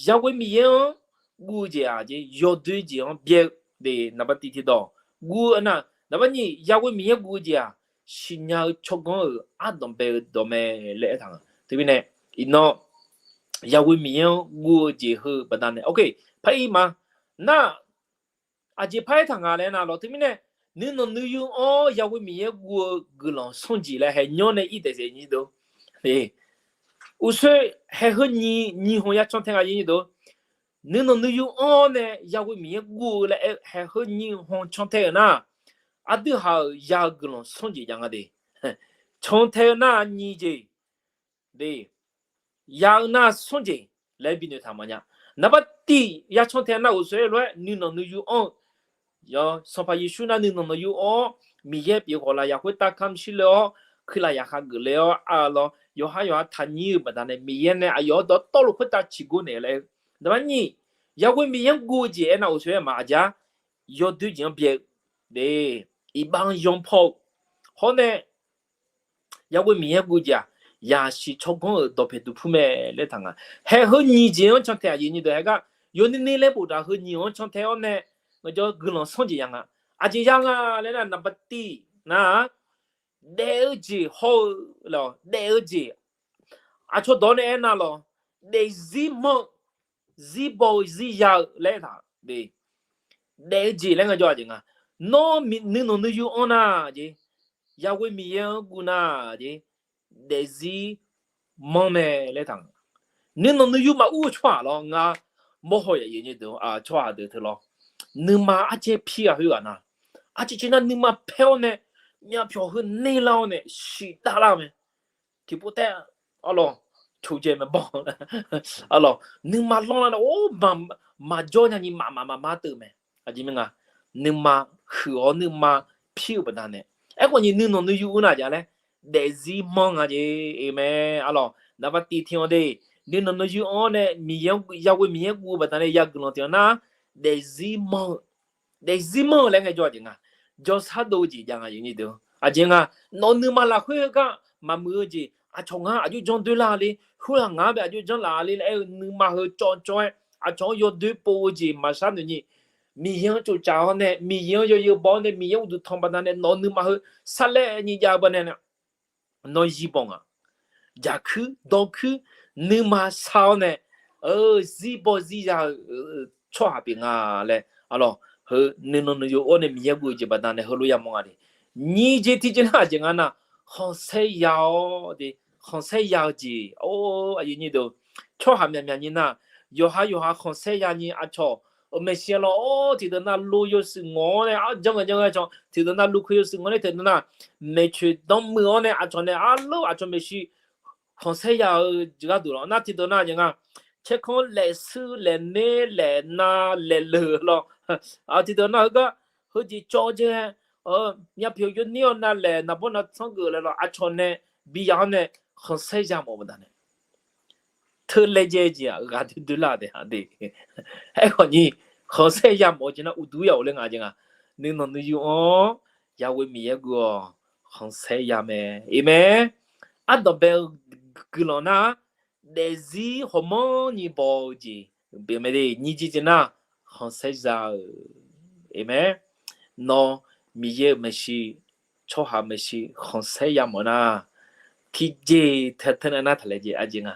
Yahweh Miqyaer-anr guv-eu jeq-aq jeq, yawdoer jeq-anr byae-eu de. Naqba tiq tiqdawq guv-eu nar, naqba nyiq Yahweh Miqyaer guv-eu jeq-aq, siqnya-eu tsawrganr-euq ardanq bae-eu dawq mae laer aertaq nga. Teumirnae iqnan Yahweh Miqyaer-anr guv-eu jeq heu baqdanae, ok, par ir ma. Nar, aqjeq par aertaq nga laer nar lawq. Teumirnae nuinanq nuiyu-anr Yahweh Miqyaer guv-eu guiqlanq sanr jeq laer haeq nyanr nae ir taef saef nyir deuq. Uqsoe haeq heu nyiq, nyiq hmq ya can tae nga nyir deuq. Nuinanq nuiyu-anr nae Yahweh Miqyaer guv-eu laer aer haeq heu nyiq hmq can tae-euq nar, aqdui haq-euq ya-eu guiqlanq sanr jeq jav nga de. Can tae-eu nar nyiq jeq de, ya-eu nar sanr jeq laer binoeq taq mawfnya. Naqba tiq ya can tae nar uqsoe lof-aer nuinanq nuiyu-anr-eu Sanqpaq Yeqsur nar nuinanq nuiyu-anr Miqyaer pyeuf khawf lafyaq khoertav kamq shir le-awr, kuirlaf yaqkhav geufle-awr, aqlawq yawqha yawqha taqnyir-eu baqdanae Miqyaer nae aqyawf-anr dawqtawvluf khoertav ciqgor naeq laer-eu. Naqba nyiq, Yahweh Miqyaer-anr guv-eu jeq aernar uqsoe aer maqjeq-a, yawdoer jeq-anr byae-eu de, iqbax-anr yanr paw-eu hawr nae Yahweh Miqyaer guv-eu jeq-aq, yasiq tsawrganr-euq dawqpaeq duqpur mae laer taq nga. Haeq heu nyiq jeq-anr can tae aqjeq nyir deuq haeq gar yawnuiv nuiv laer boftaq heu nyiq-anr can tae-awr nae, ngaq jawr guiqlanq sanr jeq ya nga. Aqjeq ya nga laer nar naqba tiq nar, daef-eu jeq hawr-eu lawq, daef-eu jeq. Aqcawq dawq nae aernar lawq, daefzir manr-eu, zir baw-eu zir ya-eu laer taq de. Daef-eu jeq laer ngaq jawr aqjeq nga. Nawr nuinanq nuiyu-anr nar jeq, Yahweh Miqyaer-anr guv nar jeq, daefzir manr mae laer taq nga. Nuinanq nuiyu maqur-eu tsawrhaq lawr ngar mawrhaw yaf-eu tsawrhaq deuq teu lawr, nuima arcaer pir-a khoerghaq nar, arciv civ nar nuima paer-awr nae myavpyawq heu nerlar-awr nae shiqdav lar-eu mae. Tiqpov taef arlawq, coqdzae mae bawr arlawq, nuima lanrlar nae or maqjawr nya nyi mafmaf mafmar teuv mae. Aqjeq mirnae nga, nuima huiq-awr nuima pir-eu baqdanae. Aerkhawf nyiq nuinanq nuiyu ur nar aqjeq laer, daefzir manr nga jeq mae. Arlawq naqba tiq tiq-anr de, nuinanq nuiyu-anr nae Miqyaer, Yahweh Miqyaer guv-eu baqdanae ya guiqlanq tiq-anr nar, daefzir manr-eu, daefzir manr-eu laer ngaejawr aqjeq nga, jawrshar dov-eu jeq jav nga. Aqjeq nga, nawq-eu nuima lafkhoer gar maqmuiq-eu jeq, aqcawq ngar aqjox janr doer lar le, khoerghaq ngar bae aqjox janr laf le laer aer-eu nuima heu cawv cawv-aer aqcawq-anr yawdoer pov-eu jeq maqshar noeq nyi. Miqyaer-anr tsovtsaf-awr nae, Miqyaer-anr yawzeu baw-awr nae, Miqyaer uqduq tanq baqdanae nawq-eu nuima heu sarlaer nyi jav-eu baqdanae nawr zir baw nga. Jaqkuir dawrkuir nuima shar-awr nae, zir baw zir ya-eu tsawrhaq pyeuf nga laer, arlawq heu nuinanq nuiyu-anr nae Miqyaer guv-eu jeq baqdanae heulof yamawr nga de. Nyiq jeq tiqjeq nar aqjeq nga nar, khanqsaer ya-awr de, khanqsaer ya-eu jeq. Or, aqyuif nyir deuq, tsawrhaq myaqmyaq nyir nar, yawqha yawqha khanqsaer ya nyi aqcawq, maeqshi lawr, or, tiqdeuq nar lu yawshuif ngawq-awr nae arjanr ngae janr ngae cawq, tiqdeuq nar lu ku yawshuif ngawq nae tiqdeuq nar maeqtsoeq danr muiq-awr nae aqcawq nae arlawr aqcawq maeqshi khanqsaer ya-eu jeq gharduq lawr nar tiqdeuq nar aqjeq nga, caerkanr laeqshuir laeqner laeqnav laeqleuq lawr, tiqdeuq nar heugar heujeq cawv jae-aer Myavpyawq yawner-awr navlaeq naqbawr navtsanr geuf laer lawr, aqcawq nae bi ya-awr nae khanqsaer ya mawf-eu baqdanae, teu laejae jeq-aq ghaq doe doe lar taef-a de. Aerkhawf ni, khanqsaer ya mawf-eu jeq nar uqduq ya-euq laer nga jeq nga. Nuinanq nuiyu-anr Yaghoe Miqyaer guv-awq, khanqsaer ya mae. Iqmae, ardanqbae-eu guiqlanq nar, daefzir hawmanrni baw-eu jeq, beqmae de nyiq jeq jeq nar, khanqsaer za-euq. Iqmae, nawr Miqyaer-euq maeqshi, tsawrhaq maeqshi khanqsaer ya mawf nar, tiqjeq teu teu nav nar taq laejae aqjeq nga.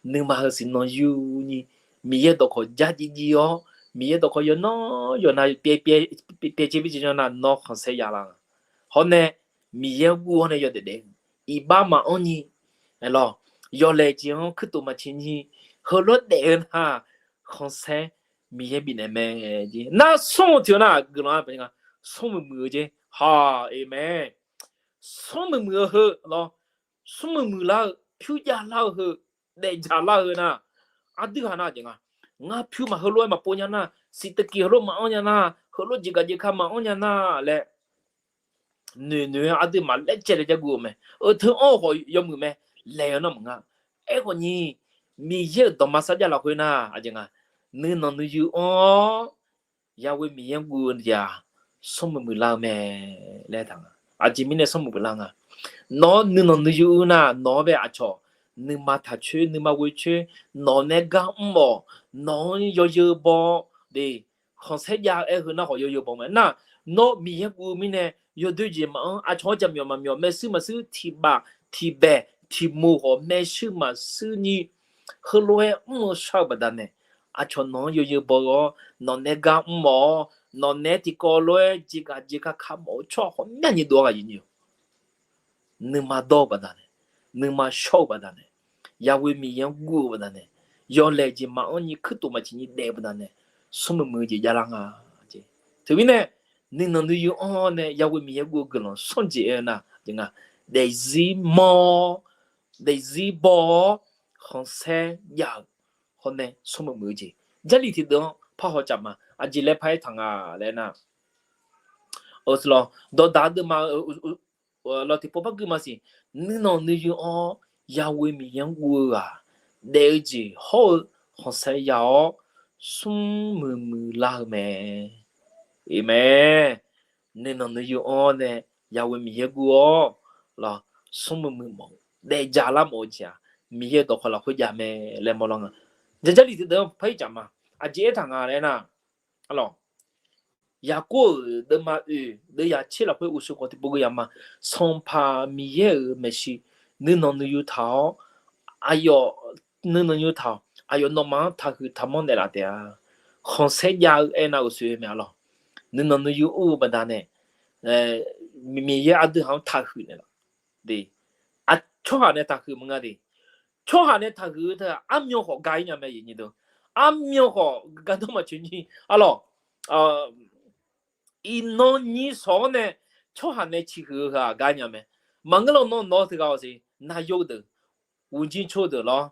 Nuima heu siqnan yuni, Miqyaer dawqkawq jar jiv jiv-awr, Miqyaer dawqkawq yawqnan yawqnan pyaev pyaev caev bi caev nar nawr khanqsaer ya lar nga. Hawr nae Miqyaer guv-awr nae yawdaef daef-eu, iqbax maqanr ni, aerlawr, yawlaeq jeq-anr kuirtof maqciq ni, heulof-aer daef-eu nar, khanqsaer Miqyaer bifnaeq mae. Nar smr-eu tiq-eu nar guiqlanq-a, smr muiq muiq-eu jeq ha, iqmae, smr muiq muiq-eu heu lawr, smr muiq muiq lar-eu, pyur jav lar-eu heu, daefdzaq lar-eu heu nar, aqdui ghaq nar jeq nga. Ngar pyur maq heulof-aer maqpov nya nar, siq teukiq heulof maqanr nya nar, heulof jeqgaq jeqka maqanr nya nar laer, noeq noeq-aer aqdui maq laer caev laer jar guv-eu mae. Euq teu-anr khawf yawmuiq mae. Laeq-eu nar maqnga. Aerkhawf ni, Miqyaer-euq dawqma sarjax lafkhoer nar aqjeq nga, nuinanq nuiyu-anr Yaghoe Miqyaer guv-eu jeq-aq, smr muiq muiq lar-eu mae laer taq nga. Aqjeq mirnae smr muiq muiq lar nga. Nawq-anr nuinanq nuiyu uir nar, nawq-anr bae aqcawq nuima taq coer, nuima ghoe coer, nawq nae gar mr-awq, nawq-anr yawzeu baw-awr de, khanqsaer jav-eu aer heu nar khawf yawzeu baw mae. Nar, nawr Miqyaer guv-eu mirnae yawdoer jeq maqanr, aqcawq-anr jaqmyawf maqmyawf, maershuir maqshuir, tiq baf tiq baeq tiq moq khawf maershuir maqshuir ni, heulof-aer mr-eu shar-eu baqdanae, aqcawq nawq-anr yawzeu baw-awr, nawq nae gar mr-awq, nawq nae tiqkawv lof-aer jeqgaq jeqka kamawf-eu tsawrhaq khawf myavnyi dov-a aqyuif nyi-eu. Nuima dawr-eu baqdanae, nuima shawr-eu baqdanae, Yaghoe Miqyaer-anr guv-eu baqdanae, yawlaeq jeq maqanr ni kuirtof maqciq ni daef-eu baqdanae, smr muiq muiq-eu jeq javlar nga. Teumirnae, nuinanq nuiyu-anr nae Yaghoe Miqyaer guv-eu guiqlanq sanr jeq aer-eu nar, nga, daefzir mawr-awr, daefzir baw-awr, khanqsaer jav-euq, hawr nae smr muiq muiq-eu jeq, Jarlif tiqdeuv-anr parhaw caf ma. Aqjeq laer paraer taq nga laer nar, lawr, dawqdaq deuvma-eu lawr tiqpov par guima siq, nuinanq nuiyu-anr Yaghoe Miqyaer-anr guv-eu ghaq, daef-eu jeq hawr-eu khanqsaer ya-awr, smr muiq muiq lar-eu mae. Iqmae, nuinanq nuiyu-anr nae Yaghoe Miqyaer guv-awr, lawr, smr muiq muiq mawf-eu, daefdzaq lar mawf-eu jeq-aq, Miqyaer-euq dawqkawq lafkhoer jav mae laer mawrlar nga. Jarlif tiqdeuv-anr par-ir caf ma. Aqjeq aertaq nga laer nar, lawr, Yaqkov-euq deuvma oeq deuv yaq tser lafkhoer uqshoe khawf tiqpov gui yama. Sanqpaq Miqyaer-euq maeqshi nuinanq nuiyu taq-awr, aqyawf nuinanq nuiyu taq-awr, aqyawf nawmaf-anr taqhuiq taqmanr naeqlaf taef-a. Khanqsaer jav-eu aernar uqshoe mae-a lawr. Nuinanq nuiyu ur-eu baqdanae, Miqyaer aqdui haq-anr taqhuiq naeqlaf. Tsawrhaq nae taqhuiq maqnga de. Tsawrhaq nae taqhuiq-eu teu-aq armyan khawf ga-ir nya mae. Armyan khawf gardanr maqtsoeq nyi-a lawr. Iqnan nyi shawq-anr nae tsawrhaq nae ciqhuiq-eu heu-aq gar nya mae. Maqngeur lawr, nawr nawq-eu teughaq-awq siq, naqyo deuq, uqjir cor deuq lawr,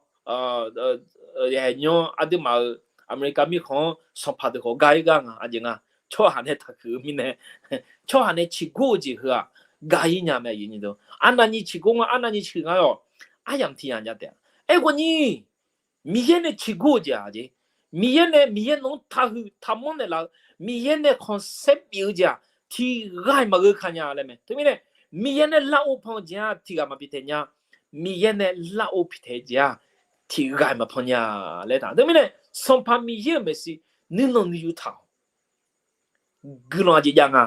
yaeqnymr aqduimaf-euq America mirkhanq-anr sanqpaq deuq khawf gar-ir gar nga. Aqjeq nga, tsawrhaq nae taqhuiq-eu mirnae, tsawrhaq nae ciqgor-eu jeq heu-aq gar-ir nya mae. Arnavni ciqgor nga, arnavni ciqhuiq nga-awq, aryamq tiq yamq jav taef-a. Aerkhawf ni, Miqyaer nae ciqgor-eu jeq-aq jeq, Miqyaer nae, Miqyaer nawq-anr taqhuiq taqmanr naeqlaf-eu, Miqyaer nae khanqsaer bif-eu jeq-aq, tiq ghaq-iq maqgheu ka nya laer mae. Teumirnae, Miqyaer nae lar-or pan-eu jeq-aq tiq ghaq maqpyeuf taeq nya. Miqyaer nae lar-or pyeuf taeq-eu jeq-aq tiq ghaq-iq maqpan nya laer taq. Teumirnae, Sanqpaq Miqyaer-euq maeqshi nuinanq nuiyu taq-awq. Guiqlanq aqjeq jav nga.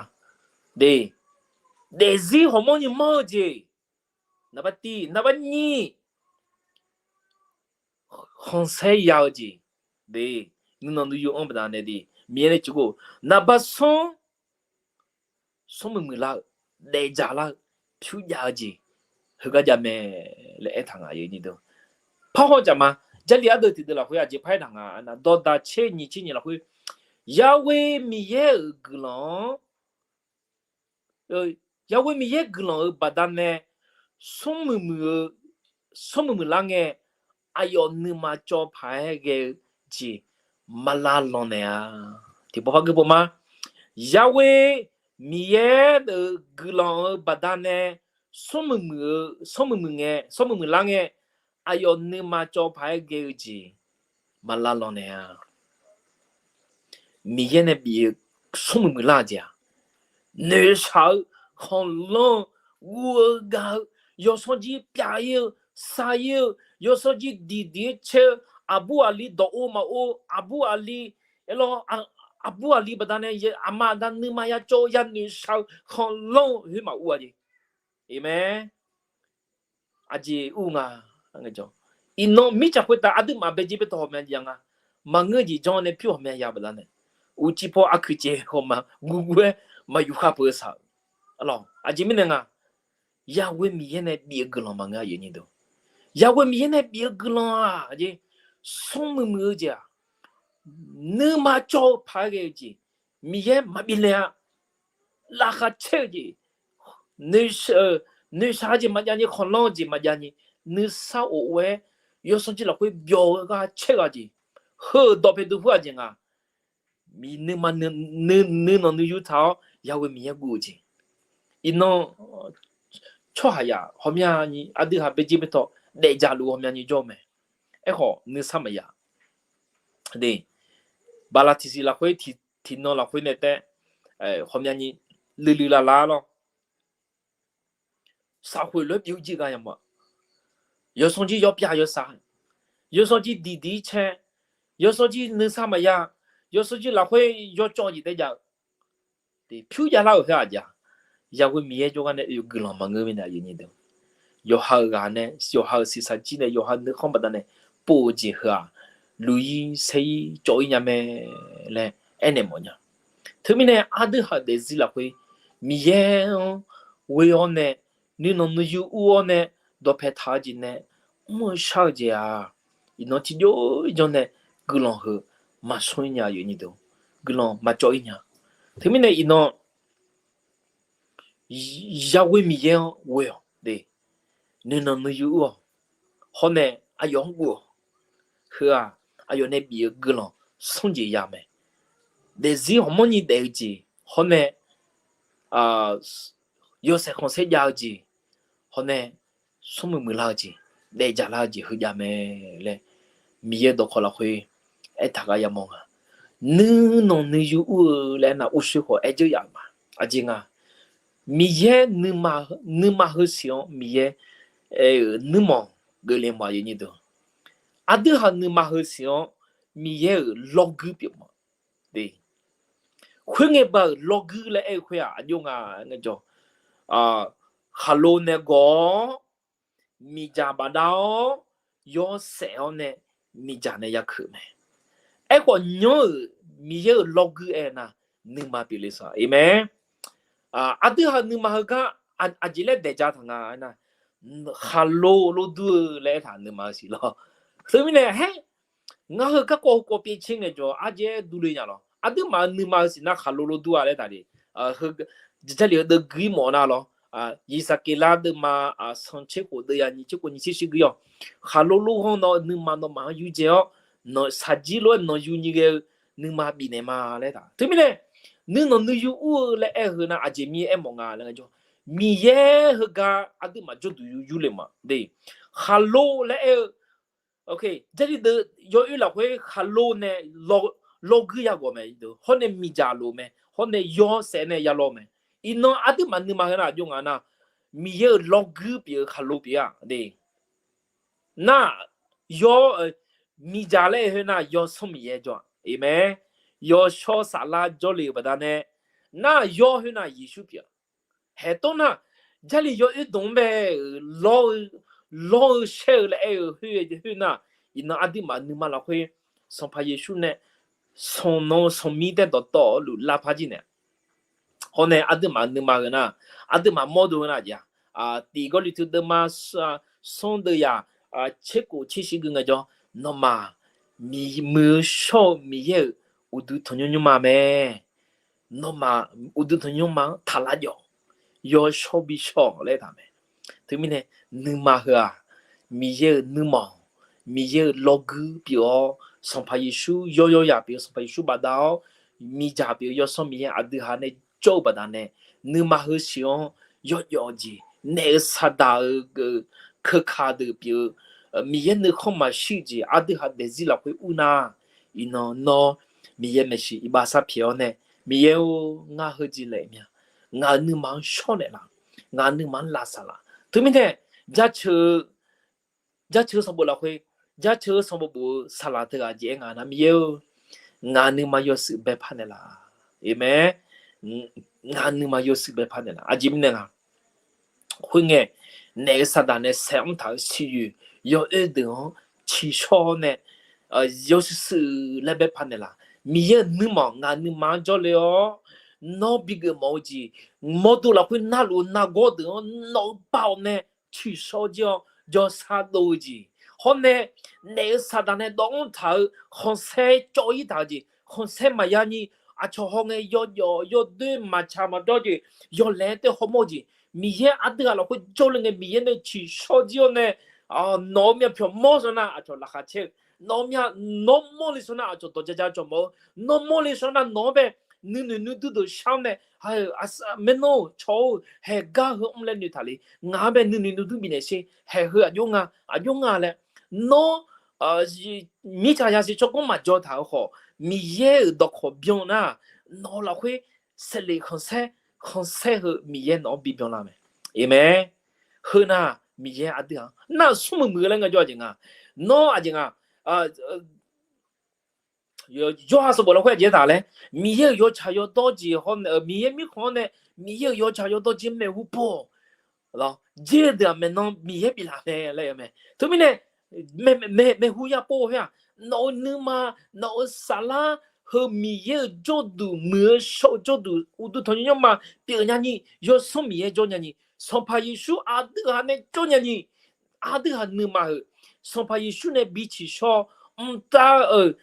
Daefzir hawmanr ni manr-eu jeq, naqbar tir, naqbar nyir, khanqsaer ya-eu jeq, nuinanq nuiyu-anr baqdanae de, Miqyaer nae ciqgor, naqbar sanr, smr muiq muiq lar-eu, daefdzaq lar-eu, pyur jav-eu jeq heugar jav mae laer aertaq nga. Parhaw jaq ma. Jarlif ardeuv tiqdeuv lafkhoer aqjeq par-aer taq nga. Dawqdaq tser nyiq tser nyiq lafkhoer, Yaghoe Miqyaer-euq guiqlanq-anr, Yaghoe Miqyaer guiqlanq-euq baqdanae smr muiq muiq-eu, smr muiq muiq lar ngae, aqyawf nuima cawv paq-aer ghae-eu jeq maqlav lanq naeq-a. Tiqpov par gui pov ma. Yaghoe Miqyaer-euq guiqlanq-euq baqdanae smrmuiq muiq-eu, smrmuiq muiq ngae, smrmuiq muiqlar ngae, aqyawf nuima cawv paq-aer ghae-eu jeq maqlav lanq naeq-a. Miqyaer nae bif-eu smrmuiq muiqlar-eu jeq-aq, noeqshaq-eu, khanqlanr-eu, guv-eu gaq-eu, yawsanr jir pyav-ir-eu, sar-ir-eu, yawsanr jir diqdiq-aer caer-eu, aqbur aqli dawq or maqor, aqbur aqli, aqbur aqli baqdanae aqma aqda nuima yacawv yanoeqshaq-eu khanqlanr-eu khoer maqur-a jeq. Aqmeq. Aqjeq ur nga. Iqnan mirtsaq khoertav aqduimaf baejer baetawq ghawqmya jav nga. Maqngeur jeq janr nae pyur ghawqmya ya baqdanae, uqcif paw aqkuiq caev khawf ma gurgur-aer maqyuf khar peuq-eu saq-euq. Aqjeq mirnae nga, Yaghoe Miqyaer nae bif-eu guiqlanq maqngeur-a. Yaghoe Miqyaer nae bif-eu guiqlanq-aq jeq, smrmuiq muiq-eu jeq-aq, nuima cawv-eu paq-aer ghae-eu jeq, Miqyaer maqbif naeq-a. Laqkhaq caer-eu jeq, noeqshaq-eu jeq maqjav ni, khanqlanr-eu jeq maqjav ni, nuisar of-aer yawsanr jir lafkhoer byawq-eu gar caer ghaq jeq, heu-euq dawqpae dov khoer-aq jeq nga. Nuima, nuinanq nuiyu taq-awr Yaghoe Miqyaer guv-eu jeq. Iqnan tsawrhaqzaq ghawqmyani aqdui haq baejer baetawq daefdzaq luf ghawqmyani jawr-eu mae. Aerkhawf nuisar maqya. Bala tiqsiq lafkhoer, tiqnan lafkhoer nae taef, ghawqmyani luiluiv lavlav lawr. Safkhoeq lof-aer bif-eu jir gha yamq-a. Yawsanr jir yawpyav yawsar, yawsanr jir diqdiq-ir caer, yawsanr jir nuisar maqya, yawsanr jir lafkhoer yawcawv jeq taef jav-eu, pyur javlar-euq khoer-aq jeq, Yaghoe Miqyaer jawrgar nae oe-eu guiqlanq maqngeur mirnae, yawqha-euq ghaq nae, yawqha-euq siqsaq jir nae, yawqha nuikhanr baqdanae pov-eu jeq heu-aq, luq-ir saer-ir cawv-ir nya mae laer aernaeq mawf nya. Teumirnae aqdui haq daefzir lafkhoer Miqyaer-anr ghoe-awr nae, nuinanq nuiyu ur-awr nae, dawqpae taq-eu jeq nae mr-eu shar-eu jeq-aq, iqnan tiqjawr janr nae guiqlanq heu maqsmr-ir nya, guiqlanq maqcawv-ir nya. Teumirnae iqnan Yaghoe Miqyaer-anr ghoe-awq de, nuinanq nuiyu ur-awq, hawr nae aqyawf-anr guv-awq. Heu-aq, aqyawf nae bif-eu guiqlanq smr jeq ya mae. Daefzir ghawqmanrni daef-eu jeq hawr nae, yawshaef khanqsaer jav-eu jeq hawr nae, smrmuiq muiqlar-eu jeq, daefdzaq lar-eu jeq heu jav mae laer Miqyaer dawqkawq lafkhoer aertaq gar yamawr nga. Nuinanq nuiyu ur-eu laer nar urshoer khawf aer dzeur yaf-eu ma. Aqjeq nga, Miqyaer nuima heusiq-anr Miqyaer aer-euq nuirmanq geufle mawf-a. Aqdui haq nuima heusiq-anr Miqyaer-euq lawrguir pyeuf ma. Khoerngae ba-euq lawrguir laer aer-eu khoer-aq aqjox nga, khaqlo nae gawq-awr, miqdzaq bafdav-awr, yawshaef-awr nae miqdzaq nae yakeuq mae. Aerkhawf nyanr-euq Miqyaer-euq lawrguir aer nar, nuima pyeufle saq-a mae. Aqdui haq nuima heugar aqjeq laer daeqdzaq taq nga aer nar, khaqlo lor dur-eu laer aertaq nuima heusiq lawr. Teumirnae haer, ngar heu garkawv heukawv pyeuf tser ngaejawr ardzaer durle nya lawr. Aqduimaf-euq nuima heusiq nar khaqlo lor dur-a laer taq de. Jarlif-eu deuvguir mawf nar lawr. Yeqsaqkeqlar deuvma sanq tser khof deuv ya nyiq tser khof nyiq tser shir guir-awq. Khaqlo lor ghanr nawq-eu nuima nawmaf-anr yurdzae-awr, shaqjir lof-aer nawq yuni ghae-eu nuima bifnaeq ma laer taq. Teumirnae nuinanq nuiyu ur-eu laer aer-eu heu nar aqjeq mir aermawf nga laer ngajawr, Miqyaer heugar aqduimaf jawrduq yur yurle ma de. Khaqlo laer aer-eu Jarlif deuv yawoer lafkhoer khaqlo nae lawrguir yaghawq mae. Hawr nae miqdzaq lof mae, hawr nae yawshaef nae yalawr mae. Iqnan aqduimaf nuima heu nar aqjox nga nar, Miqyaer-euq lawrguir pyeuf-eu khaqlo pyeuf-a de. Nar, yawr, miqdzaq laer-eu khoer nar Yawsanr Miqyaer jawr-a. Aqmeq. Yawshawr Saflar jawrle-euq baqdanae, nar yawr khoer nar Yeqsur pyeuf-a. Haeqtawr nar, Jarlif yawoer dmq-anr bae-euq lawr-eu, lawr-eu shaer-eu laer aer-eu khoer, khoer nar, iqnan aqduimaf nuima lafkhoer Sanqpaq Yeqsur nae sanqnan-eu sanqmir tae dawqtawvluf lavpar jir naeq. Hawr nae aqduimaf nuima heu nar, aqduimaf mawrdo heu nar jeq-a, tiq Gawrliqtu deuvma sanr deuv yaq tser khof tser shir gui ngaejawr, nawmaf muiq-eu shawr-eu Miqyaer-euq uqduq tanqnymr nymrma mae. Nawmaf uqduq tanqnymr nymrma-anr taqlar jawr, yawshawr bishawr laer taq mae. Teumirnae nuima heu-aq, Miqyaer-euq nuirmanq, Miqyaer-euq lawrguir pyeuf-awr, Sanqpaq Yeqsur yawr yawr yaq pyeuf-eu Sanqpaq Yeqsur bafdav-awr, miqdzaq pyeuf-eu Yawsanr Miqyaer aqdui ha nae jawr-eu baqdanae, nuima heu siq-anr yawjawf jeq, naef-euq saqdaq-eu keuka deuq pyeuf-eu, Miqyaer nuikhanr maqshir-eu jeq aqdui ha daefzir lafkhoer ur nar, iqnan nawr Miqyaer maeqshi iqbax sar pyaeq-awr nae, Miqyaer-or, ngar heujeq laeq mya. Ngaq-euq nuima-anr shawr naeqlaf. Ngaq-euq nuima-anr lavsaq laf. Teumirnae, jaceuq-eu, jaceuq-eu sanqbof lafkhoer, jaceuq-eu sanqbof bof-eu saqlaq teughaq jeq-aer ngaq nar, Miqyaer-or, ngaq nuima yawshuif baepar naeqlaf. Aqmeq. Ngaq nuima yawshuif baepar naeqlaf. Aqjeq mirnae nga, khoerngae, naef-euq saqdaq nae saeq-anr taq-euq siqyoeq yawoer deuq-anr ciqshawr nae, yawshuif shuif laer baepar naeqlaf. Miqyaer-euq nuirmanq ngaq nuima-anr jawrle-awr, nawr bigeuf mawf-eu jeq, mawrdo lafkhoer narluf-eu nargawr deuq-anr nawq-eu bav-awr nae ciqshawr jir-awr jawrsar dov-eu jeq, hawr nae naef-euq saqdaq nae dawv-anr taq-euq khanqsaer cawv-ir taq-eu jeq, khanqsaer maqya nyi, aqcawq hawngae yawjawf yawdoer maqtsaq maqdawr jeq, yawlaeq-aer tae hawmawr-eu jeq, Miqyaer aqdui ghaq lafkhoer jawrle ngae Miqyaer nae ciqshawr jir-awr nae, nawq-eu myavpyawq mawr sanr nar aqcawq laqkhaq caer-eu, nawq-eu mya, nawr mawrle sanr nar aqcawq dawq jaja cawq mawf-eu, nawr mawrle sanr nar nawq-anr bae nuinoeq nuidur deuq shar-awr nae, maernmr-or, cawq-or, haeqgar heu mr laer noeqtaq le, ngaq-anr bae nuinoeq nuidur bifnaeq sher, haeq heu aqjox nga, aqjox nga laer, nawr mirtsaq yasiq tsawrganr maqjaw taq-euq khawf, Miqyaer-euq dawqkawq byan nar, nawq-eu lafkhoer saevlef khanqsaer, khanqsaer heu Miqyaer nawq-anr bibyan lar mae. Aqmeq. Heu nar, Miqyaer aqdui-aq nar smrmuiq muiq-eu laer ngaejawr aqjeq nga. Nawr aqjeq nga, yawqha sanqbof lafkhoer aqjeq taq laer, Miqyaer-euq yawtsaq yawdawr jeq hawr nae, Miqyaer mirkhanq-anr nae, Miqyaer-euq yawtsaq yawdawr jeq maeqhu paw-awq. Lar, jer-eu deuq-aq maeqnan Miqyaer biflaf mae laer-eu mae. Teumirnae, maeqhu ya pov-eu khoer-aq, nawq-eu nuima, nawq-eu saflar, heu Miqyaer-euq jawrduq muiq-eu shawr-eu jawrduq uqduq tanqnymr nymrma pyeuf nya nyi, Yawsanr Miqyaer jawr nya nyi, Sanqpaq Yeqsur aqdui ghaq nae jawr nya nyi, aqdui ghaq nuima-euq Sanqpaq Yeqsur nae bi ciqshawr, mqtav-euq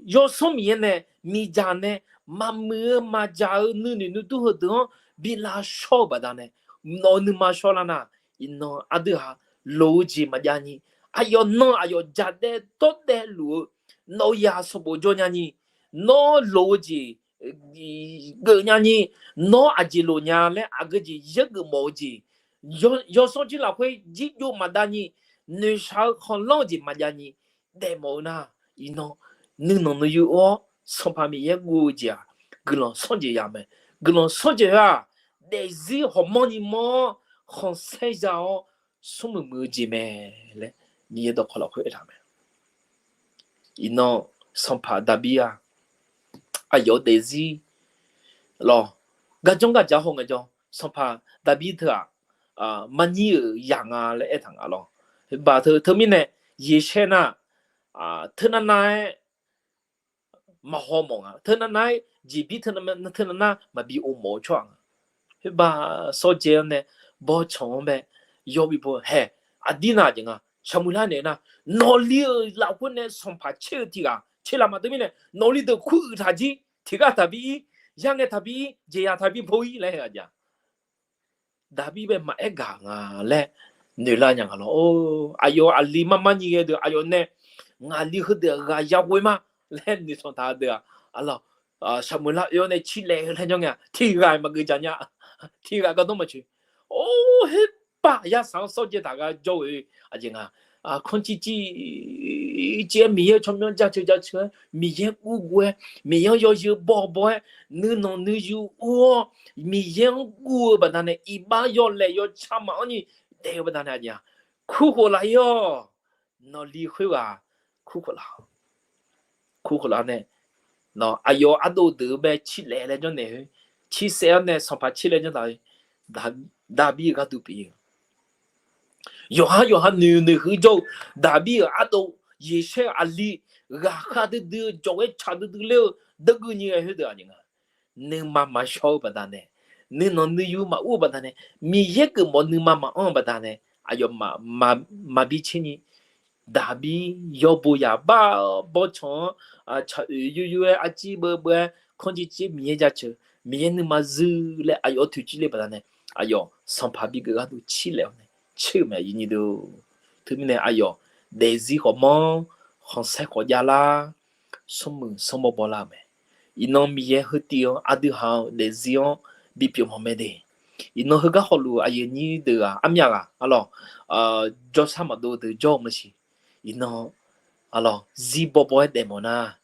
Yawsanr Miqyaer nae miqdzaq nae maqmuiq-eu maqdzaq-eu nuinoeq nuidur heudeuq-anr bi lavshawr-eu baqdanae, nawq-eu nuima shawrlar nar, iqnan aqdui ghaq loq-eu jeq maqjav nyi, aqyawf nan aqyawf jaqdaev dawrdaev luf-eu, nawq-eu yaq sanqbof jawr nya nyi, nawr loq-eu jeq geuf nya nyi, nawr aqjeq loq nya laer aqgeu jeq yaergeuf mawf-eu jeq, yawsanr jir lafkhoer jirjov maqdav nyi, noeqshaq-eu khanqlanr-eu jeq maqjav nyi, daefmawf-eu nar, iqnan nuinanq nuiyu-awr Sanqpaq Miqyaer guv-eu jeq-aq, guiqlanq sanrjeq ya mae. Guiqlanq sanrjeq-aq, daefzir ghawqmanrni manr-awr khanqsaer za-awr smrmuiq muiq-eu jeq mae laer Miqyaer dawqkawq lafkhoer aertaq mae. Iqnan Sanqpaq Daqbir-aq, aqyawf-eu daefzir lawr, garjanr garjaq haw ngaejawr, Sanqpaq Daqbir teu-aq, marnyir-euq yaq nga laer aertaq nga lawr. Baq teu teumirnae, Yeqsaer nar, teunav nav-aer maqhaw mawf nga. Teunav nav-aer jeqbir teunav nav maqbi of mawf-eu tsawrhaq nga. Khoerbaq sawrdzae-anr nae bawrtsanq-anr bae yawbif bo hae. Aqdir nav jeq nga, Saqmuiqlar naeq nar, nawqli-euq lafkhoer nae sanqpaq caer-eu tiq ghaq caer laf ma. Teumirnae nawqli deuq kur uiq taq jir, tiq ghaq taqbi ir, yar ngae taqbi ir, jeqzaq taqbi bo ir laer hae-aq jeq-aq, Daqbir bae maqaer gaq nga laer noeqlar nya nga lawr. Or, aqyawf aqli mar mar nyi ghae deuq aqyawf nae ngaqli heudeuq ghaq yaghoe ma laer noeqtmq taq-eu deuq-aq, aqlawq, Saqmuiqlar oe-awr nae cirlaef-eu laer janr ngae-aq, tiq ghaq maqgeuf dzaq nya. Tiq ghaq gardanr maqtsoeq. Or, khoerbaq yarsaq-anr sawrdzae taq gar jawr-eu aqjeq nga. Kanr cir cir cir-aer Miqyaer-eu tsawrmyanr jaceuq jaceuq-aer Miqyaer gurgur-aer Miqyaer-anr yawzeu bawbaw-aer nuinanq nuiyu ur-awr Miqyaer-anr guv-eu baqdanae iqbax yawlaeq yawtsaq maqanr ni daef-eu baqdanae aqjeq-aq, kurkhof laf-ir-awq. Nawqli khoerghaq kurkhof laf-awq. Kurkhof laf-awr nae, nawq aqyawf ardov deuq-eu bae cirlaef laer janrnaeq-eu, cirsaef-awr nae sanqpaq cirlaef janr taq-eu, Daqbir-eu gharduq pyeuf-eu yawqha yawqha noeq noeq huiq jawr-eu Daqbir-euq ardov, Yeqsaer-euq aqli, ghaqkhav duidui-eu jawqghaer tsaq duidui ler-eu dawrgui nyi ghae khoerdeuq aqjeq nga. Nuima maqshawr-eu baqdanae, nuinanq nuiyu maqur-eu baqdanae, Miqyaer geufmawf nuima maqanr-eu baqdanae, aqyawf maqbi tser ni, Daqbir yawbo yaq bar-eu bawrtsanq-anr tsaq oeq yoyur-aer arcir beuv beuv-aer kanr cir cir Miqyaer jaceuq, Miqyaer nuima zuir laer aqyawf toeqciv le baqdanae, aqyawf sanqpaq bigeuf gharduq cirlaef-awr nae tser-euq mae. Teumirnae aqyawf daefzir khawf manr, khanqsaer khawf javlar, smrmuiq sanrbawr bawlar-eu mae. Iqnan Miqyaer heutiv-anr aqdui haq-anr daefzir-anr bipyeuf mawf mae de. Iqnan heugar hawluf aqyuif aqnyir deuq-aq armyaq ghaq arlawq, jawrshar maqdov deuq jawr-eu maeqshi. Iqnan arlawq zir bawbaw-aer daef mawf nar,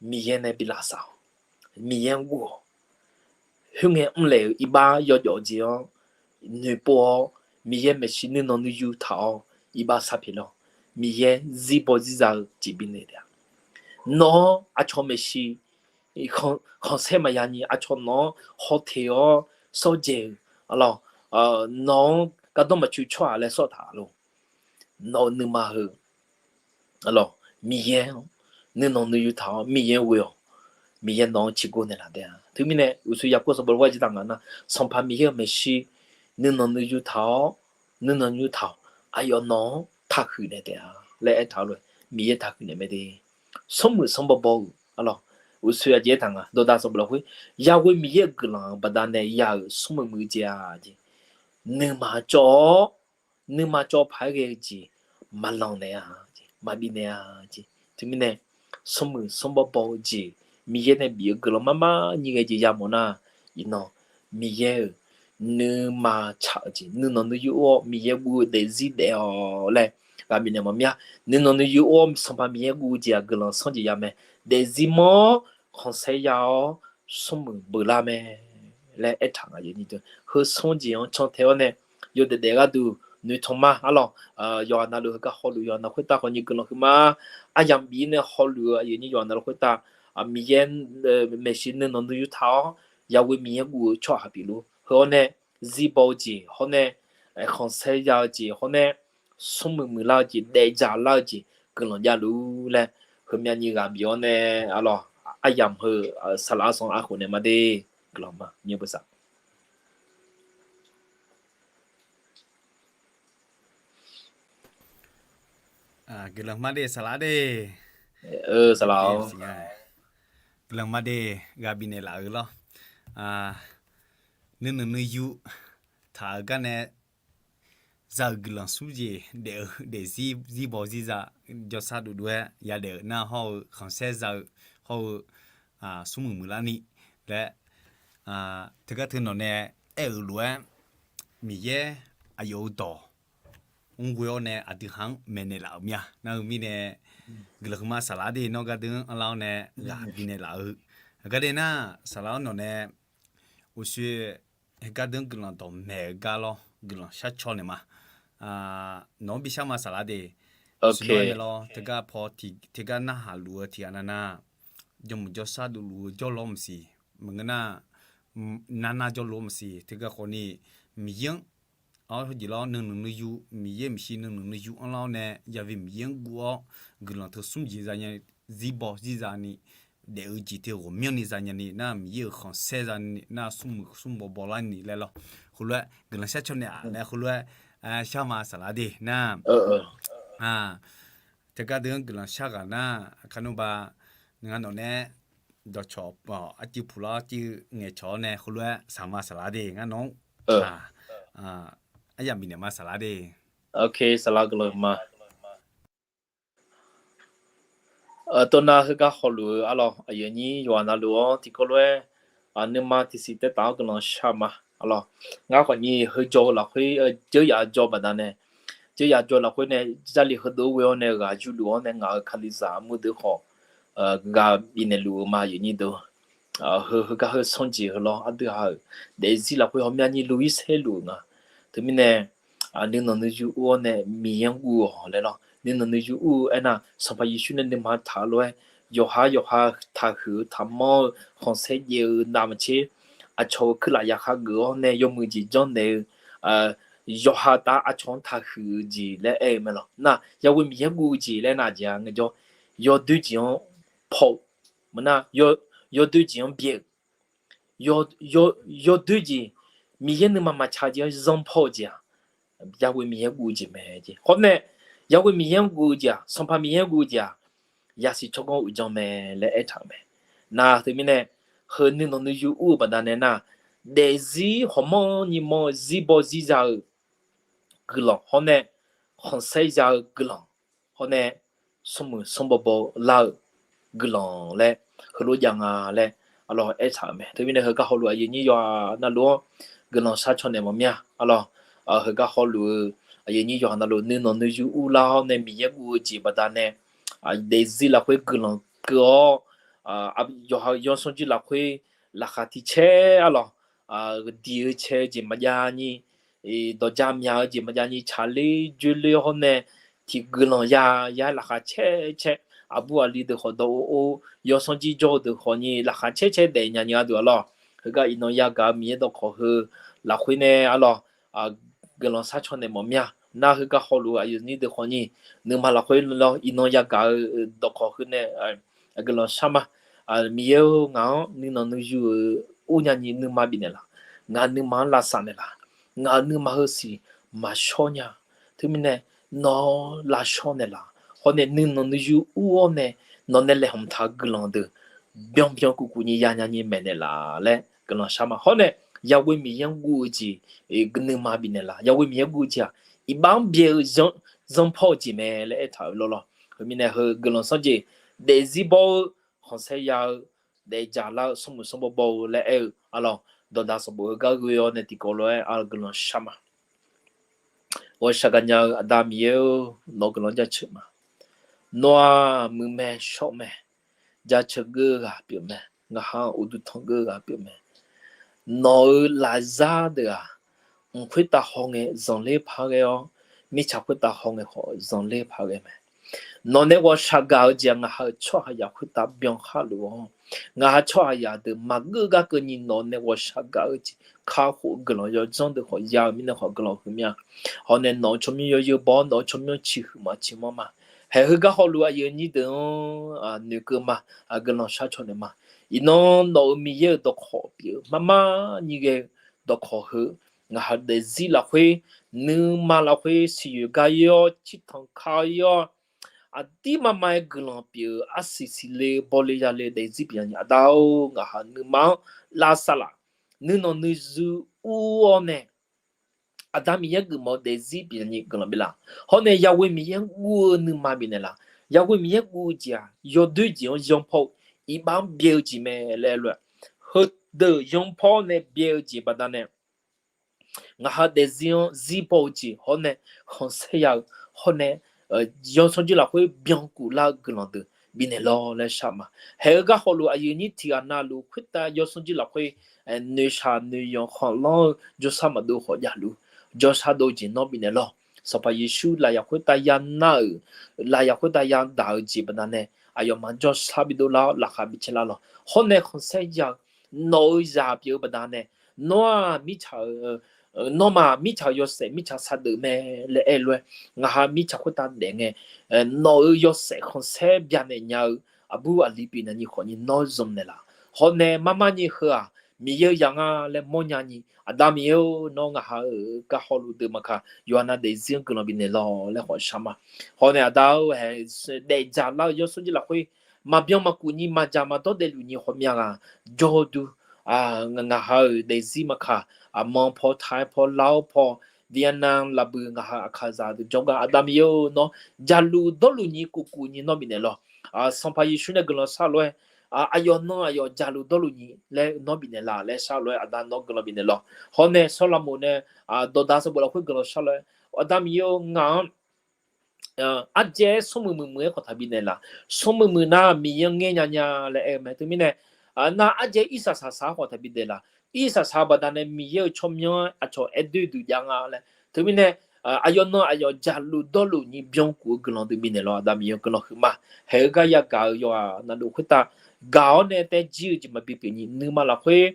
Miqyaer nae bi lavsav-awq. Miqyaer-anr guv-awq. Khoerngae mrlaeq-euq iqbax yawjawf jeq-anr noeqpov-awr, Miqyaer maeqshi nuinanq nuiyu taq-awr iqbax sharpyaeq lawr. Miqyaer zir baw zir za-eu jeq bifnaeq taef-a. Nawq-anr aqcawq maeqshi khanqsaer maqya ni aqcawq nawq-anr hawteq-awr sawrdzaeq-eu, arlawq, nawq-anr gardanr maqtsoeq tsawrhaq laer sawr taq lof. Nawq-euq nuima heu, arlawq, Miqyaer nuinanq nuiyu taq-awr Miqyaer ghoe-awq. Miqyaer nawq-anr ciqgor naeqlaf taef-a. Teumirnae uqshoe yaqkov sanqbof lafkhoer jir taq nga nar, Sanqpaq Miqyaer-euq maeqshi nuinanq nuiyu taq-awr, nuinanq nuiyu taq-awq. Aqyawf nawq-anr taqhuiq naeq taef-a laer aertaq lof-aer Miqyaer taqhuiq naeq mae de. Smrmuiq smrbaw baw-euq arlawq, uqshoe aqjeq aertaq nga dawqdaq sanqbof lafkhoer, yaghoe Miqyaer-euq guiqlanq baqdanae ya-euq smrmuiq muiq-eu jeq-aq jeq, nuima cawv-awr nuima cawv paq-aer ghae-eu jeq maqlanq naeq-a jeq, maqbif naeq-a jeq. Teumirnae smrmuiq smrbaw baw-eu jeq, Miqyaer nae bif-eu guiqlanq marmar nyir ghae jeq yamawf nar, iqnan Miqyaer-euq nuima tsaq-eu jeq, nuinanq nuiyu or-awr Miqyaer guv-eu daefzir daef-awq laer ghaq bifnaeq mawf mir-a. Nuinanq nuiyu or-awr Sanqpaq Miqyaer guv-eu jeq-aq guiqlanq sanr jeq ya mae. Daefzir mawr-awr khanqsaer ya-awr smrmuiq beular mae laer aertaq nga. Heu sanr jeq-anr cantae-awr nae yawdaef daef gharduq noeqtmq ma arlawq. Yawqha navluf heugar hawluf yawqha navluf khoertav khawfni guiqlanq huiqma. Aryamq bif-ir nae hawluf-eu aqyuif aqnyir yawqha navluf khoertav Miqyaer maeqshi nuinanq nuiyu taq-awr yaghoe Miqyaer guv-eu tsawrhaq pyeufluf heu-awr nae zir baw-eu jeq hawr nae, khanqsaer ya-eu jeq hawr nae, smrmuiq muiqlar-eu jeq, daefdzaq lar-eu jeq guiqlanq javluf laer heumyav nyi ghaq bif-awr nae arlawq, aryamq heu saqlaq arsan arkhof naeq ma de. Guiqlanq ma nymr beusav. Guiqlanq ma de saqlaq de. Saqlaq-awr. Guiqlanq ma de, ghaq bifnaeq laf-eu lawr. Nuinanq nuiyu taq-eu gar nae za-euq guiqlanq smr jeq daef-eu daefzir zir baw zir za jawrshar dovdov-aer yadaef-euq nar hawr-eu khanqsaer za-eu hawr-eu smrmuiq muiqlar ni laer teugar teu nawq nae aer-euq lof-aer Miqyaer aqyawf-euq dawq mr ghoe-awr nae aqdui ha-anr maeqnaeq laf-euq mir-a. Nar-eu mirnae guiqlanq huiqma saqlaq de, nawr gardeuv-anr anrlar-awr nae ghaq bifnaeq laf-eu. Gardeuv nar saqlaq-awr nawq nae uqshoe gardeuv-anr guiqlanq dawqmaeq-eu gar lawr guiqlanq shar caw naeq ma. Nawq-anr bishar ma saqlaq de. Uqshoe nawr-aer nae lawr teugar paw teugar narhaq luf-eu tiqghaq nav nar jawrmuiq jawrshar dovluf-eu jawrlawr maqsiq, maqngeur nar nar nar jawrluf-eu maqsiq, teugar khawfni Miqyaer-anr awr heujeq lawr nuinanq nuiyu, Miqyaer maeqshi nuinanq nuiyu anrlar-awr nae yabi Miqyaer-anr guv-awr guiqlanq teu smr jeq za nya, zir baw zir za ni daef-eu jeq teu ghawqmyanrni za nya ni nar Miqyaer-euq khanqsaer za ni nar smrmuiq smrbaw bawlar ni laer lawr. Khoerlof-aer guiqlanq shar caw naeq-aq nae khoerlof-aer shar ma saqlaq de nar. Teugar deuq-anr guiqlanq shar ghaq nar, aqkar nmr ba ngar nawq nae dawqcawq arcuiv puq lar arcuiv ngaeqcawq-awr nae khoerlof-aer saqma saqlaq de ngar nawq-anr aryamq bifnaeq ma saqlaq de. Saqlaq guiqlanq ma. Tov nar heugar hawluf-eu arlawq aqyuif aqnyir yawqghaq navluf-anr tiqkawv lof-aer nuima tiqsiq taev taf-awr guiqlanq shar ma. Arlawq ngar khawfni heujaw-eu lafkhoer dzeur yaf jaw baqdanae, dzeur yaf jaw lafkhoer nae Jarlif heudeuq-anr ghoe-awr nae ghaq yurluf-awr nae ngaq-euq Kalizaq armur deuq khawf ghaq bifnaeq luf-eu ma aqyuif aqnyir deuq. Heu heugar heu sanr jeq heu lawr aqdui ha-euq daefzir lafkhoer hawmyav nyir luf-ir saerluf-euq nga. Teumirnae nuinanq nuiyu ur-awr nae Miqyaer-anr guv-awq laer lawr. Nuinanq nuiyu ur-eu aernar Sanqpaq Yeqsur nae nuima taq-eu lof-aer yawqha yawqha taqhuiq-eu taqmanr-eu khanqsaer jaev-eu navmaqtser aqcawq-euq kuirlaf yaqkhaer geuf-awr nae yawmuiq jeq janrnaeq-eu yawqha taf aqcawq-anr taqhuiq-eu jeq laer aer-eu mae lawq. Nar yaghoe Miqyaer guv-eu jeq laer nar jeq-a ngaejawr yawdoer jeq-anr paw-eu maqnar yawdoer jeq-anr byaeq-eu yawdoer jeq Miqyaer nuima maqtsaq jeq-anr zanr paw-eu jeq-aq yaghoe Miqyaer guv-eu jeq mae jeq. Hawr nae yaghoe Miqyaer-anr guv-eu jeq-aq Sanqpaq Miqyaer-anr guv-eu jeq-aq yasiq tsawrganr uqdzan mae laer aertaq-euq mae. Nar teumirnae heu nuinanq nuiyu ur-eu baqdanae nar daefzir hawmanr nyi manr-eu zir baw zir za-eu guiqlanq hawr nae khanqsaer za-eu guiqlanq hawr nae smrmuiq smrbaw baw lar-eu guiqlanq laer heulof jav nga laer arlawr, aertaq-euq mae. Teumirnae heugar hawluf aqyuif aqnyir yawqha navluf-anr guiqlanq sharcaw naeq mawf mir-a arlawr. Heugar hawluf-eu aqyuif aqnyir yawqha navluf nuinanq nuiyu urlar-awr nae Miqyaer guv-eu jeq baqdanae daefzir lafkhoer guiqlanq keuv-awr, yawqha-euq yawsanr jir lafkhoer laqkhaq tiq caer arlawr, diq-eu cae-eu jeq maqjav ni, dawqja myaq-eu jeq maqjav ni tsaqler dzoerler hawr nae tiq guiqlanq ya ya-aer laqkhaq caer caer, aqbur aqli deuq khawf dawq or or, yawsanr jir jawr-eu deuq khawf ni laqkhaq caer caer daef nya ni gharduq arlawr. Heugar iqnan yagaq-eu Miqyaer dawqkawq heu lafkhoer nae arlawr, guiqlanq sharcaw naeq mawf mir-a. Nar heugar hawluf-eu aqyuif aqnyir deuq khawf ni nuima lafkhoer lawr iqnan yagaq-eu dawqkawq heu nae guiqlanq shar ma. Miqyaer-or, ngaq-anr nuinanq nuiyu-euq urnya ni nuima bifnaeq laf. Ngaq nuima-anr lavsav naeq laf. Ngaq-euq nuima heusiq maqshawr nya. Teumirnae nawr lavshawr naeq laf. Hawr nae nuinanq nuiyu ur-awr nae nawq nae laeqhmq taq-eu guiqlanq deuq byanbyan kuvkuv ni yanya ni maeqnaeq laf laer guiqlanq shar ma. Hawr nae yaghoe Miqyaer-anr guv-eu jeq nuima bifnaeq laf. Yaghoe Miqyaer-anr guv-eu jeq-aq, iqbax-anr byae-eu zanrpawr-eu jeq mae laer aertaq-euq lawrlawr. Khoermirnae heu guiqlanq sanr jeq daefzir bawr-eu, khanqsaer ya-eu, daefdzaq lar-eu, sanrmuiq sanrbaw baw-eu laer aer-eu arlawr, dawqdaq sanqbof heugar ghoe-awr nae tiqkawv lof-aer arlawr guiqlanq shar ma. Ghawqshaq gaqnya-eu Aqda Miqyaer-or, nawq-eu guiqlanq jaceuq ma. Nawr-aq muiq mae shawr mae, jaceuq geur-eu ghaq pyeuf mae. Ngaq ha-anr uqduq tanq geur-eu ghaq pyeuf mae. Nawq-euq lafzar deuq-aq, mq khoertav hawngae zanqler par ghae-awr, mirtsaq khoertav hawngae khawf zanqler par ghae mae. Nawq nae ghawqshaq gaq-eu jeq-aq, ngaq ha-euq tsawrhaqzaq khoertav byan khar luf-awr, ngaq ha tsawrhaqzaq deuq maqgeur gar keuvni nawq nae ghawqshaq gaq-eu jeq kakhof-eu guiqlanq yawdzanr deuq khawf ya-eu mirnae khawf guiqlanq huiq mir-a. Hawr nae nawq-eu tsawrmyanr yawzeu baw-awr, nawq-eu tsawrmyanr ciqhuiq maqciq manr ma. Haeq heugar hawluf aqyuif aqnyir deuq-anr noeqkeuv ma, guiqlanq sharcaw naeq ma. Iqnan nawq-euq Miqyaer-euq dawqkawq pyeuf-eu marmar nyi ghae-eu dawqkawq heu, ngaq ha daefzir lafkhoer, nuima lafkhoer siqyoeq gar ir-awr, cirtanq ka ir-awr, aqdir mama-aer guiqlanq pyeuf-eu arsiq siqle-eu bawle yale daefzir pyeuf-a ni Aqda-or, ngaq ha nuima-anr lavsav laf. Nuinanq nuizu ur-awr nae Aqda Miqyaer geufmawf-eu daefzir pyeuf-a ni guiqlanq bif laf. Hawr nae yaghoe Miqyaer-anr guv-eu nuima bifnaeq laf. Yaghoe Miqyaer guv-eu jeq-aq, yawdoer jeq-anr zanrpawr-eu, iqbax-anr byae-eu jeq mae laer lof-aer, heudeuq zanrpawr nae byae-eu jeq baqdanae ngaq ha daefzir-anr zir baw-eu jeq hawr nae, khanqsaer ya-eu hawr nae, yawsanr jir lafkhoer byankuf lar-eu guiqlanq deuq bifnaeq lawr laer shar ma. Haeq-eu gar hawluf aqyuif aqnyir tiqghaq navluf khoertav yawsanr jir lafkhoer noeqshaq noeqyanq khanqlanr-eu jawrshar maqdov khawf javluf, jawrshar dov-eu jeq nawr bifnaeq lawr. Sanqpaq Yeqsur lafyaq khoertav yanar-euq, lafyaq khoertav yadaq-eu jeq baqdanae aqyawfmaf jawrshar bidov lar-awr laqkhaq bicaer lar lawr. Hawr nae khanqsaer ya-eu nawq-euq zaq pyeuf-eu baqdanae, nawr-aq mirtsaq-eu, nawmaf mirtsaq-euq yawshaef mirtsaq saqdeuf mae laer aer lof-aer, ngaq ha mirtsaq khoertav daef ngae, nawq-euq yawshaef khanqsaer byanaeq nya-eu aqbur aqli pyeufnaeq ni khawf ni nawr zanq naeq laf. Hawr nae marmar nyi heu-aq, Miqyaer-eu yaq nga laer mawrnya ni, Aqda Miqyaer-or, nawr ngaq ha-euq gar hawluf deuq maqkaq, yawqha nav daefzir-anr guiqlanq bifnaeq lawr laer khawf shar ma. Hawr nae Aqda-or, haeq daefdzaq lar-eu yawsanr jir lafkhoer maqbyan maqkuf ni maqdzaq maqdawr daefluf ni ghawqmya ghaq jawr-eu dur. Ngaq ha-euq daefzir maqkaq, aqmanr paw, taq-aer paw, lar-awr paw, Vietnam, laqbuiq ngaq ha aqkaqzaq deuq jawrgar Aqda Miqyaer-or, nawr jaqluf dawrluf ni kuvkuf ni nawr bifnaeq lawr. Sanqpaq Yeqsur nae guiqlanq shar lof-aer, aqyawf nan aqyawf jaqluf dawrluf ni laer nawr bifnaeq laf laer shar lof-aer, Aqda nawr guiqlanq bifnaeq lawr. Hawr nae Sawrlaqmoq nae dawqdaq sanqbof lafkhoer guiqlanq shar lof-aer, Aqda Miqyaer-or, ngaq-anr arjaev-aer smrmuiq muiq muiq-aer khawf taqbi naeq laf. Smrmuiq muiq nar Miqyaer-anr ngaer nya nya laer aer-eu mae. Teumirnae nar arjaev irsaq saqsaq-aer khawf taqbi daeq laf. Irsaq saq-eu baqdanae Miqyaer-euq tsawrmyanr-anr aqcawq aerdui duq jav nga laer. Teumirnae aqyawf nan aqyawf jaqluf dawrluf ni byankuf-eu guiqlanq deuq bifnaeq lawr. Aqda Miqyaer-or, guiqlanq huiqma. Haeq-eu gar yagaq-euq yawqghaq navluf khoertav gaq-awr nae taer jir-eu jeq maqbi pyeuf ni nuima lafkhoer,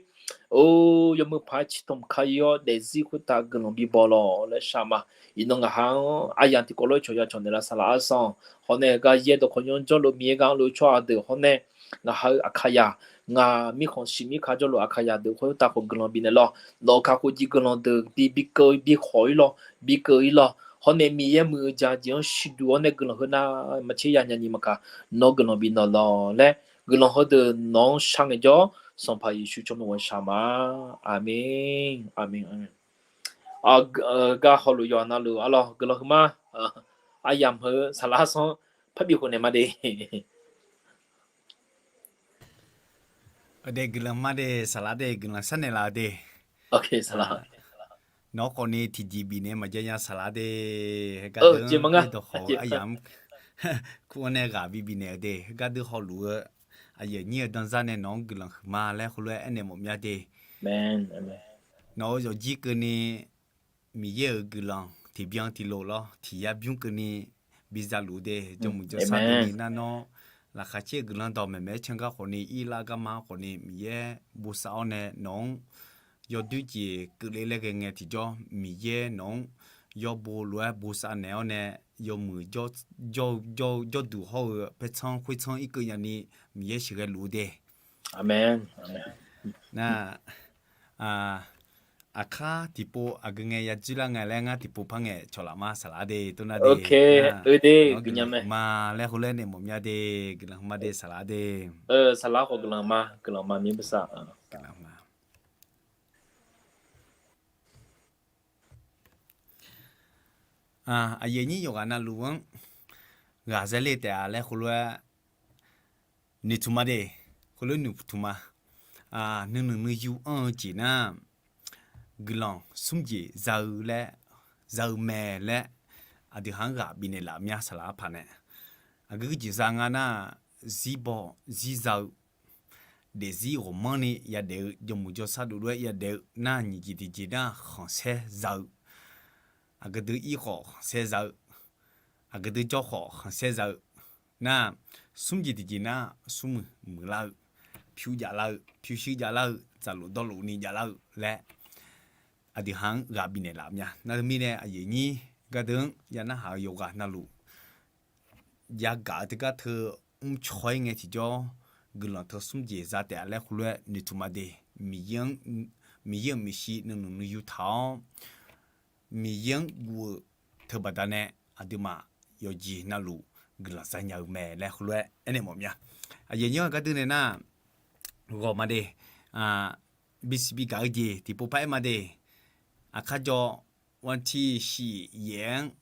or, yawmuiq paq-aer ciqtanq ka ir-awr daefzir khoertav guiqlanq bibaw lawr laer shar ma. Iqnan ngaq ha-anr aryamq tiqkawv lof-aer cawq ya cawq naeqlaf saqlaq arsan. Hawr nae gar yaer dawqkawq nymr jawrluf Miqyaer gar lof-eu tsawrhaq deuq hawr nae, ngaq ha-euq Aqkaqyaq, ngaq mirkhanq shiq mirka jawrluf Aqkaqyaq deuq khoertav khawf guiqlanq bifnaeq lawr. Nawq-euq kakhof jeq guiqlanq deuq bi bi keuv bi khawq ir lawr, bi keuv ir lawr. Hawr nae Miqyaer muiq-eu ja jeq-anr siqduq-awr nae guiqlanq heu nar maqtser ya nya ni maqkaq, nawr guiqlanq bifnaeq lawr laer guiqlanq heudeuq nawq-anr shar ngaejawr, Sanqpaq Yeqsur tsawrmyanr ghawqshaq ma. Aqmeq, aqmeq, aqmeq. Gar hawluf yawqha navluf arlawr guiqlanq huiqma. Aryamq heu saqlaq arsan-anr parbi khof naeq ma de. Aqdui guiqlanq ma de, saqlaq de, guiqlanq sharnaeq laf-eu de. Nawq-anr khawfni tiqjeq bifnaeq maqjav nya saqlaq de. Heugar deuq-anr yaerdawq khawf-eu aryamq-anr kur-anr nae ghaq bibifnaeq-eu de. Heugar deuq hawluf-eu aqyuif aqnyir-eu danzar nae nawq-anr guiqlanq huiqma laer heulof-aer aernaeq mawf mya de. Nawq-euq yawqjir keuvni Miqyaer-euq guiqlanq tiqbyan tiqlof lawr tiq yar bymr keuvni biza luf de. Jawrmuiq jawrsar deuq ni nar nawr laqkhaq caer-eu guiqlanq dawq maeqmaeq-aer can gar khawfni, irlar garma-anr khawfni Miqyaer bosav-awr nae nawq-anr yawdoer jeq keuvle laer ghae ngae tiqjawr Miqyaer nawq-anr yawbo lof-aer bosav naeq-awr nae yawmuiq jawr-eu jawrduq hawr-eu paertsanr khoertsanr irkeuv nyani Miqyaer sheuqghae luf-eu de. Nar, aqkar tiqpov aqgeu ngae ya dzoerlar ngae laer ngar tiqpov par ngae cawq laf ma saqlaq de. Tov nar de, nawq-anr guiqlanq huiqma laer heulof-aer naeq mawf mya de. Guiqlanq huiqma de saqlaq de. Saqlaq khawf guiqlanq ma, guiqlanq ma Miqyaer bosav. Aqyuif aqnyir yawqghaq navluf-anr ghaq zaerler taef-a laer heulof-aer noeqtmq ma de. Heulof-aer noeqtmq ma. Nuinoeq nuiyu anr-eu jeq nar, guiqlanq smr jeq za-eu laer, za-eu mae laer, aqdui ha-anr ghaq bifnaeq laf mya saqlaq arpaq nae. Aqgeu jeq za nga nar, zirbaw zirza-eu, daefzir ghawqmanrni yadaef-eu, jawrmuiq jawrsar dovlof-aer yadaef-eu nar, nyiq jeq tiqjeq nar khanqsaer za-eu, aqgeu deuq ir khawf khanqsaer za-eu, aqgeu deuq jawr khawf khanqsaer za-eu nar, smr jeq tiqjeq nar smrmuiq muiqlar-eu, pyur javlar-eu, pyurshuir javlar-eu, tsaqlof dawrlofni javlar-eu laer aqdui ha-anr ghaq bifnaeq laf mya. Nar teumirnae aqyuif aqnyir gardeuv-anr ya narhaq-eu yawqghaq navluf yagaq-eu teugar teu mrcaw-ir ngae tiqjawr, guiqlanq teu smr jeq za taef-a laer heulof-aer noeqtmq ma de. Miqyaer-euq maeqshi nuinoeq nuiyu taq-awr, Miqyaer-anr guv-eu teubaqda nae aqduimaf yawqjeq navluf guiqlanq za nya-eu mae laer heulof-aer aernaeq mawf mya. Aqyuif aqnyir-anr gardeuv nae nar, ghawq ma de, bisiq bigaq-eu jeq tiqpov par aer ma de. Aqkar jawr, wantiq shiq yaef-anr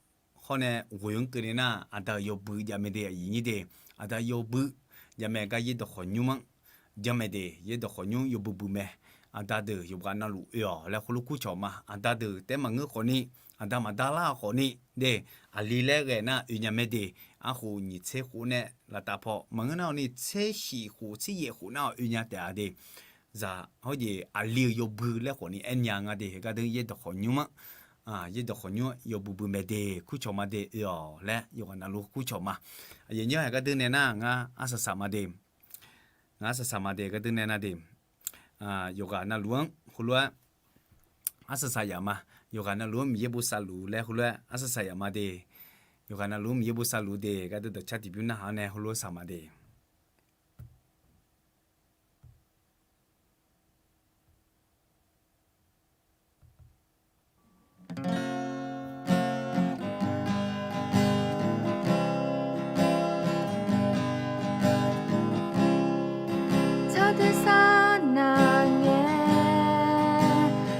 hawr nae ghoeq-anr keuvni nar, aqda-euq yawbui jav mae de. Aqyuif aqnyir de, aqda yawbui jav mae gar yaerdawq khawqnymr-anr janrmae de. Yaerdawq khawqnymr yawbui bui mae. Aqda deuq yawqghaq navluf oe-awq laer heulof kurcawq ma. Aqda deuq taef-aer maqngeur khawfni, aqda maqdar lar khawfni de, aqli laer ghae nar oe nya mae de. Arkhof nyiq tser khof nae laftav paw maqngeur nar-awq ni, tser shiq khof tser yaef khof nar-awq oe nya taef-a de. Zaq hawr jeq aqli-euq yawbui laer khawfni aer nya nga de. Heugar deuq yaerdawq khawqnymr-anr, yaerdawq khawqnymr-anr yawbui bui mae de, kurcawq ma de, oe-awq laer yawqghaq navluf kurcawq ma. Aqyuif aqnyir-anr gardeuv nae nar ngar arsaq saq ma de. Ngar arsaq saq ma de, gardeuv nae nar de. Yawqghaq navluf-anr heulof-aer arsaq saq yaf ma. Yawqghaq navluf-anr Miqyaer bosav luf laer heulof-aer arsaq saq yaf ma de. Yawqghaq navluf-anr Miqyaer bosav luf de, gardeuv dawqcar tiqbymr narhaq-anr nae heulof-aer saq ma de. Tsawrdoer sar nav ngae,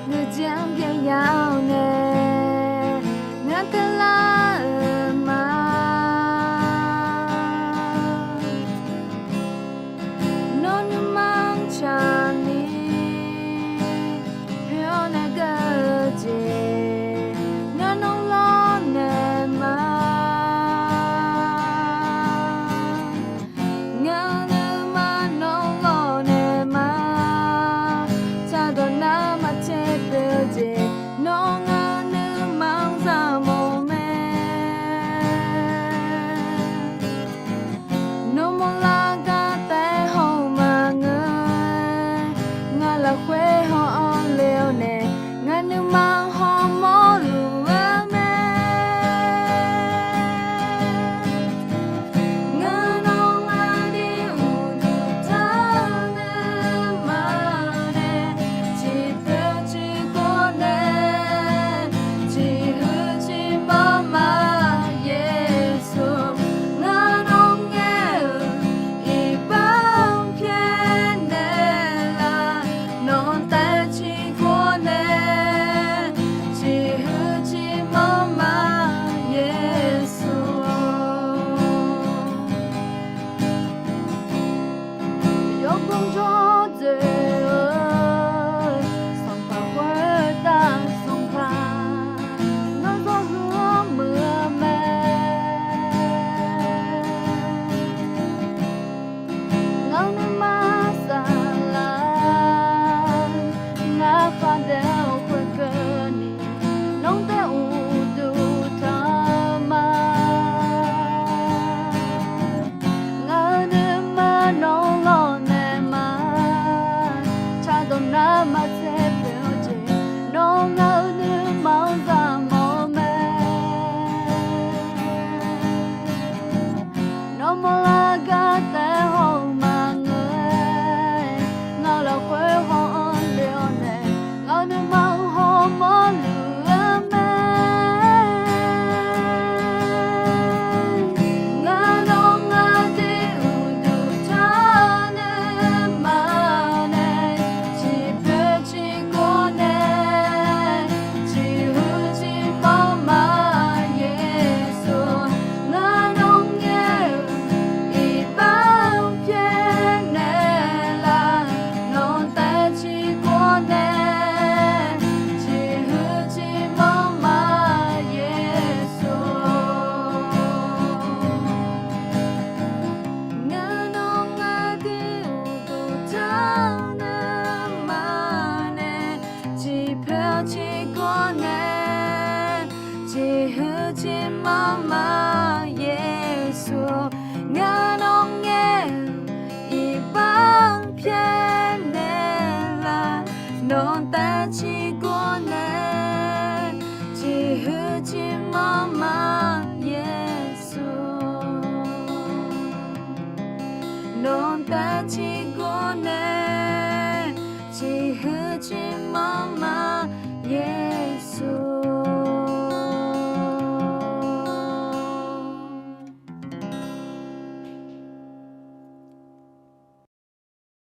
nuijeq-anr byaev ya-awr nae, ngar teular-euq ma. maqtser poeq-eu jeq, nawr ngaq-euq nuima-anr zaqmawf-eu mae. Nawmaf lar gar taef haw-euq maqngeur-aer, ngaq-euq lafkhoer haw-anr le-awr nae, ngaq-euq nuima-anr hawmawr luf-eu mae. Ngar nawr ngar dui uqduq taq-eu nuima nae, ciqpoeq ciqgawr nae, ciqhuiq ciqmanr ma Yeqsur. Ngar nawr ngaer-euq iqbax pyaeqnaeq laf, nawq taef ciqgawr nae, ciqhuiq ciqmanr ma Yeqsur. Ngar nawr ngar dui uqduq taq-eu nuima nae, ciqpoeq ciqgawr nae, ciqhuiq ciqmanr ma Yeqsur. Ngar nawr ngaer-euq iqbax pyaeqnaeq laf, nawq taef ciqgawr nae, ciqhuiq ciqmanr ma Yeqsur. Nawq taef ciqgawr nae, ciqhuiq ciqmanr